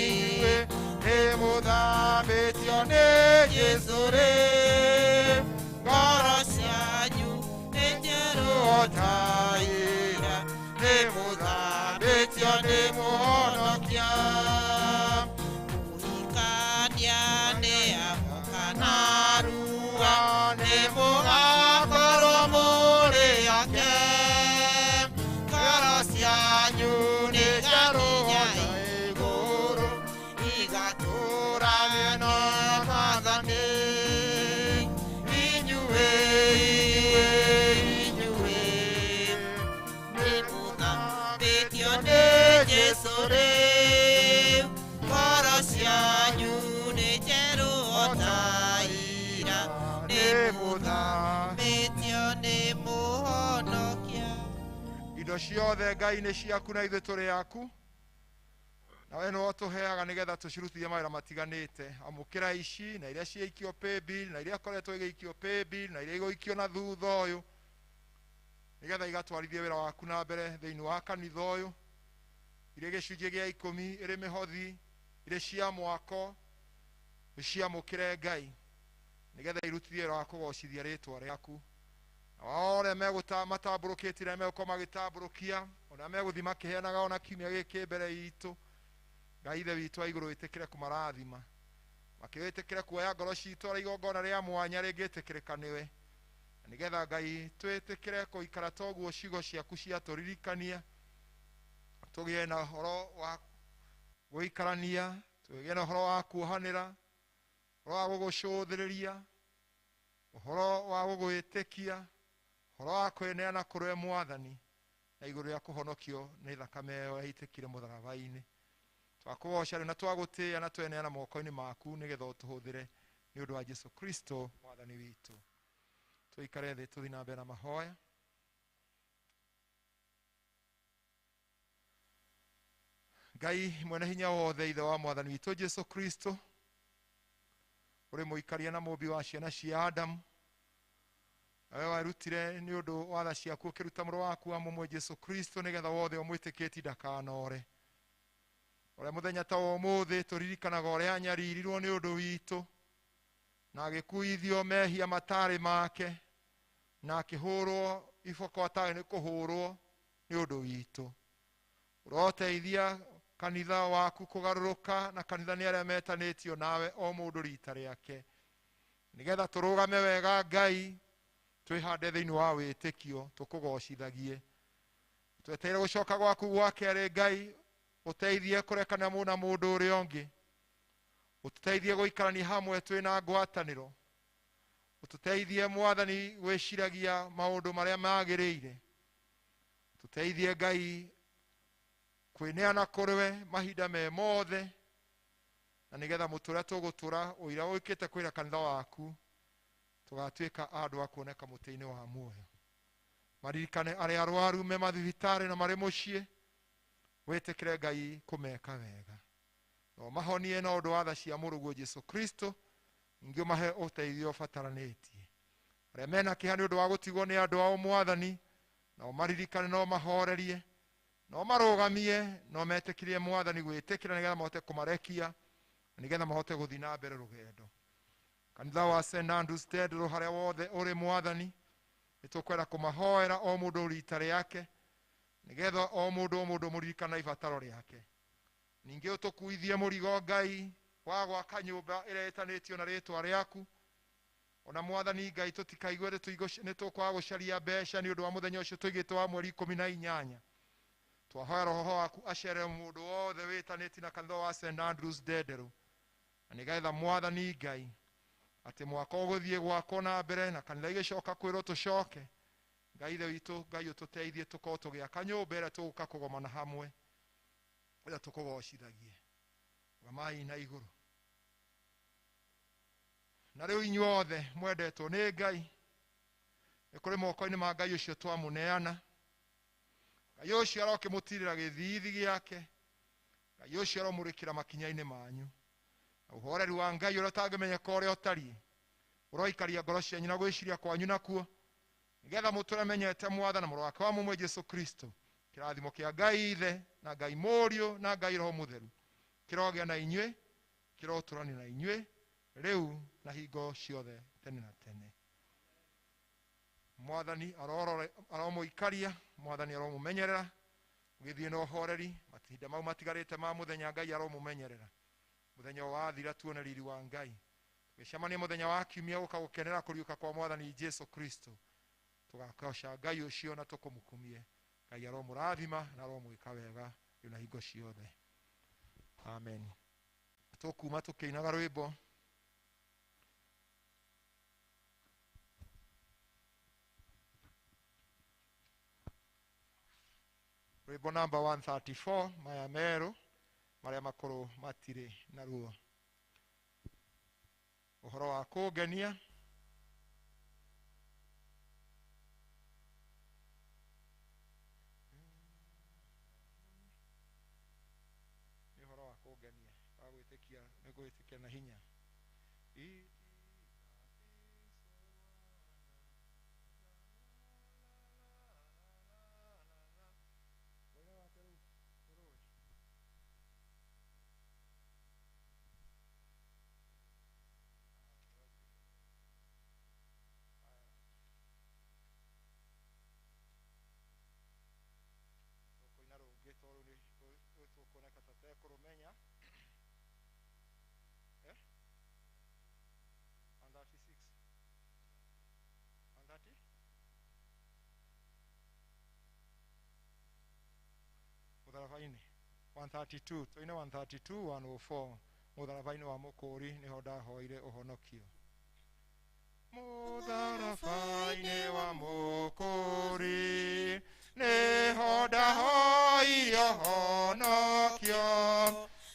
inyuĩ, nĩ mũthambĩtio nĩ Jesu rĩu, ngoro cianyu nĩ njerũ o ta ira, nĩ mũthambĩtio nĩ mũhonokia. Mũhikania nĩ agoka narua, nĩ mũgakorwo mũrĩ ake, ngoro cianyu nĩ njerũ o ta igũrũ, igatũũra na Mwathani. Inyuĩ, inyuĩ, inyuĩ, nĩ mũthambĩtio nĩ Jesu rĩu, ngoro cianyu nĩ njerũ o ta ira, nĩ mũthambĩtio nĩ mũhonokia. Indo ciothe Ngai nĩ ciaku na ithuĩ tũrĩ aku, na we nĩwe ũtũheaga nĩgetha tũcirutithie mawĩra matiganĩte. Amũkĩra ici na iria ciaikio paybill, na iria ikoretwo igĩikio paybill, na iria igũikio na thutha ũyũ, nĩgetha igatwarithie wĩra waku na mbere thĩinĩ wa kanitha ũyũ, irĩ gĩcunjĩ gĩa 10, ĩrĩ mĩhothi, Irĩ cia mwako ũciamũkĩre Ngai nĩgetha irutithie wĩra wa kũgocithia rĩtwa rĩaku. Na wao arĩa matambũrũkĩtie arĩa megũkorwo magĩtambũrũkia ona megũthiĩ makĩheanaga ona kiumia gĩkĩ mbere itũ, Ngai Ithe witũ wa igũrũ wĩtĩkĩre kũmarathima, makĩwĩtĩkĩre kuoya ngoro citũ arĩa igongona rĩa mwanya rĩngĩtĩkĩrĩka nĩwe, na nĩgetha Ngai twĩtĩkĩre gũikara toguo ciugo ciaku ciatũririkania, tũgĩe na ũhoro wa gũikarania, tũgĩe na ũhoro wa kuohanĩra, ũhoro wa gũgũcũthĩrĩria, ũhoro wa gũgwĩtĩkia, ũhoro wa kwĩneana kũrĩ we Mwathani, na igũrũ rĩa kũhonokio nĩ thakame ĩyo yaitĩkire mũtharaba-inĩ. Twakũgoca rĩu na twagũtĩĩa na tweneana moko-inĩ maku nĩgetha ũtũhũthĩre nĩ ũndũ wa Jesu Kristo Mwathani witũ. Tũikare thĩ tũthiĩ na mbere na mahoya. Ngai mwene hinya wothe, Ithe wa Mwathani witũ Jesu Kristo, ũrĩ mũikaria na mũmbi wa ciana cia Adamu, nawe werutire nĩ ũndũ wa tha ciaku ũkĩruta mũrũ waku wa mũmwe Jesu Kristo nĩgetha wothe ũmwĩtĩkĩtie ndakanore. Ũrĩa mũthenya ta wa ũmũthĩ tũririkanaga ũrĩa anyaririrwo nĩ ũndũ witũ, na agĩkuithio mehia matarĩ make, na akĩhũrwo iboko atarĩ nĩ kũhũrwo nĩ ũndũ witũ. Ũroteithia kanitha waku kũgarũrũka, na kanitha nĩ arĩa metanĩtio nawe o mũndũ rita rĩake, nĩgetha tũrũgame wega Ngai, twĩhande thĩinĩ wa wĩtĩkio, tũkũgocithagie. Twetereire gũcoka gwaku gwa kerĩ Ngai, ũteithie kũrekana mũndũ na mũndũ ũrĩa ũngĩ, ũtũteithie gũikarania hamwe twĩna ngwatanĩro, ũtũteithie Mwathani gwĩciragia maũndũ marĩa magĩrĩire, tũteithie Ngai kwĩneana kũrĩ we mahinda me mothe, na nĩgetha mũtũrĩa tũgũtũra ũira ũkĩte kwĩra kanitha waku, tũgatuĩka andũ a kuoneka mũtĩ-inĩ wa muoyo. Maririkane arĩa arwaru me mathibitarĩ na marĩ mũciĩ, wĩtĩkĩre Ngai kũmeka wega, no mahonie na ũndũ wa tha cia mũrũguo Jesu Kristo, ningĩ ũmahe ũteithio ũbataranĩtie. Arĩa mena kĩeha nĩ ũndũ wa gũtigwo nĩ andũ ao Mwathani, no maririkane, no mahorerie, no marũgamie, no metĩkĩrie Mwathani gwĩtĩkĩra nĩgetha mahote kũmarekia, nĩgetha mahote gũthiĩ na mbere rũgendo. Kanitha wa St Andrews Tendero harĩa wothe ũrĩ Mwathani, nĩtũkwenda kũmahoera o mũndũ rita rĩake, nĩgetha o mũndũ o mũndũ mũririkana ibataro rĩake. Ningĩ ũtũkuithie mũrigo Ngai wa gwaka nyũmba ĩrĩa ĩtanĩtio na rĩtwa rĩaku. Ona Mwathani Ngai tũtikaigue nĩ tũkwaga gũcaria mbeca nĩ ũndũ wa mũthenya ũcio tũigĩtwo wa mweri 18. Twahoya Roho waku acerere mũndũ wothe wĩtanĩtie na kanitha wa St Andrews Ndenderũ, na nĩgetha Mwathani Ngai atĩ mwaka ũgũthiĩ gwakwo na mbere na kanitha igĩcoka kwĩrwo tũcoke, Ngai Ithe witũ, Ngai ũtũteithie tũkorwo tũgĩaka nyũmba ĩrĩa tũgũka kũgomana hamwe, ĩrĩa tũkũgocithagie. Rũgamai na igũrũ. Na rĩu inyuothe mwendetwo nĩ Ngai, nĩ kũrĩ moko-inĩ ma Ngai ũcio twamũneana. Ngai ũcio arokĩmũtirĩra gĩthiithi gĩake, Ngai ũcio aromũrĩkĩra makinya-inĩ manyu. Na ũhoreri wa Ngai ũrĩa ũtangĩmenyeka ũrĩa ũtariĩ, ũroikaria ngoro cianyu na gwĩciria kwanyu nakuo, nĩgetha mũtũre menyete Mwathani na mũrũ wake wa mũmwe Jesu Kristo. Kĩrathimo kĩa Ngai Ithe na Ngai Mũriũ na Ngai Roho Mũtheru kĩrogĩa na inyuĩ, kĩrotũrania na inyuĩ rĩu na hingo ciothe tene na tene. Mwathani aromũikaria, Mwathani aromũmenyerera, ũgĩthiĩ na ũhoreri mahinda mau matigarĩte ma mũthenya Ngai aromũmenyerera. Mũthenya wathira tuone riri wa Ngai. Tũgĩcemania mũthenya wa kiumia gũka gũkenera kũriũka kwa Mwathani Jesu Kristo. Tũgakoca Ngai ũcio na tũkũmũkumie. Ngai aromũrathima na aromwĩka wega rĩu na hingo ciothe. Amen. Tũkuma tũkĩinaga rwĩmbo. Rwĩmbo namba 134, maya merũ marĩa makũrũ matirĩ na ruo. Ũhoro wa kũngenia. Nĩ ũhoro wa kũngenia, wa gwĩtĩkia, nĩ gwĩtĩkia na hinya. Mũtharaba-inĩ 132 tũine 132 104 Mũtharaba-inĩ wa Mũkũũri nĩho ndahoire ũhonokio. Mũtharaba-inĩ wa Mũkũũri nĩho ndahoire ũhonokio,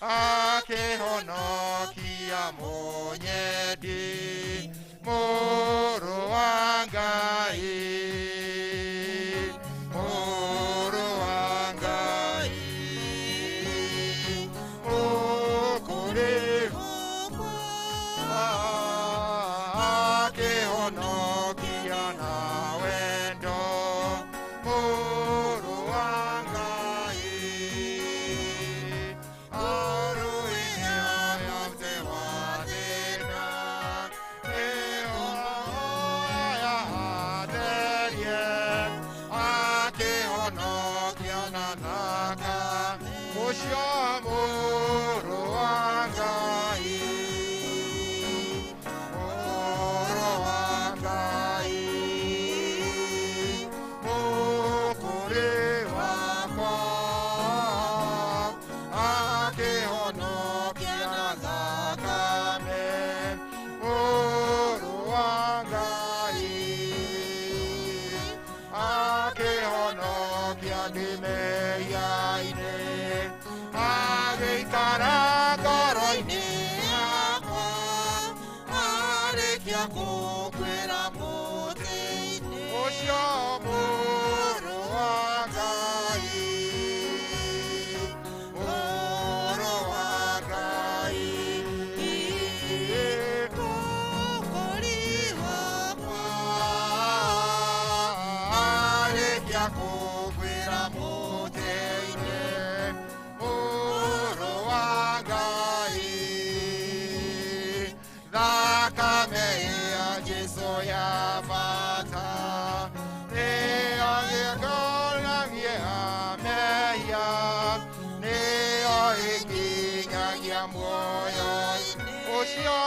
akĩhonokia mũnyendi Mũrũ wa Ngai, Mũrũ wa Ngai, Mũkũũri akĩhonokia na wendo, Mũrũ wa Ngai, arũire yothe wa thĩna, nĩho atherie, akĩhonokia na thakame, ũcio Mũrũ wa Ngai, Mũrũ wa Ngai, Mũkũũri wakwa, akĩhonokia na thakame, Mũrũ wa Ngai, akĩhonokia ndĩ mehia-inĩ, agĩikara ngoro-inĩ yakwa, arĩkia kũnguĩra mũtĩ-inĩ, ũcio Mũrũ wa Ngai, Mũrũ wa Ngai, Mũkũũri wakwa, arĩkia kũnguĩra mũtĩ-inĩ, Mũrũ wa Ngai, thakame ya Jesũ ya bata, nĩyo ĩgoragia mehia, nĩyo ĩnginyagia muoyo-inĩ, ũcio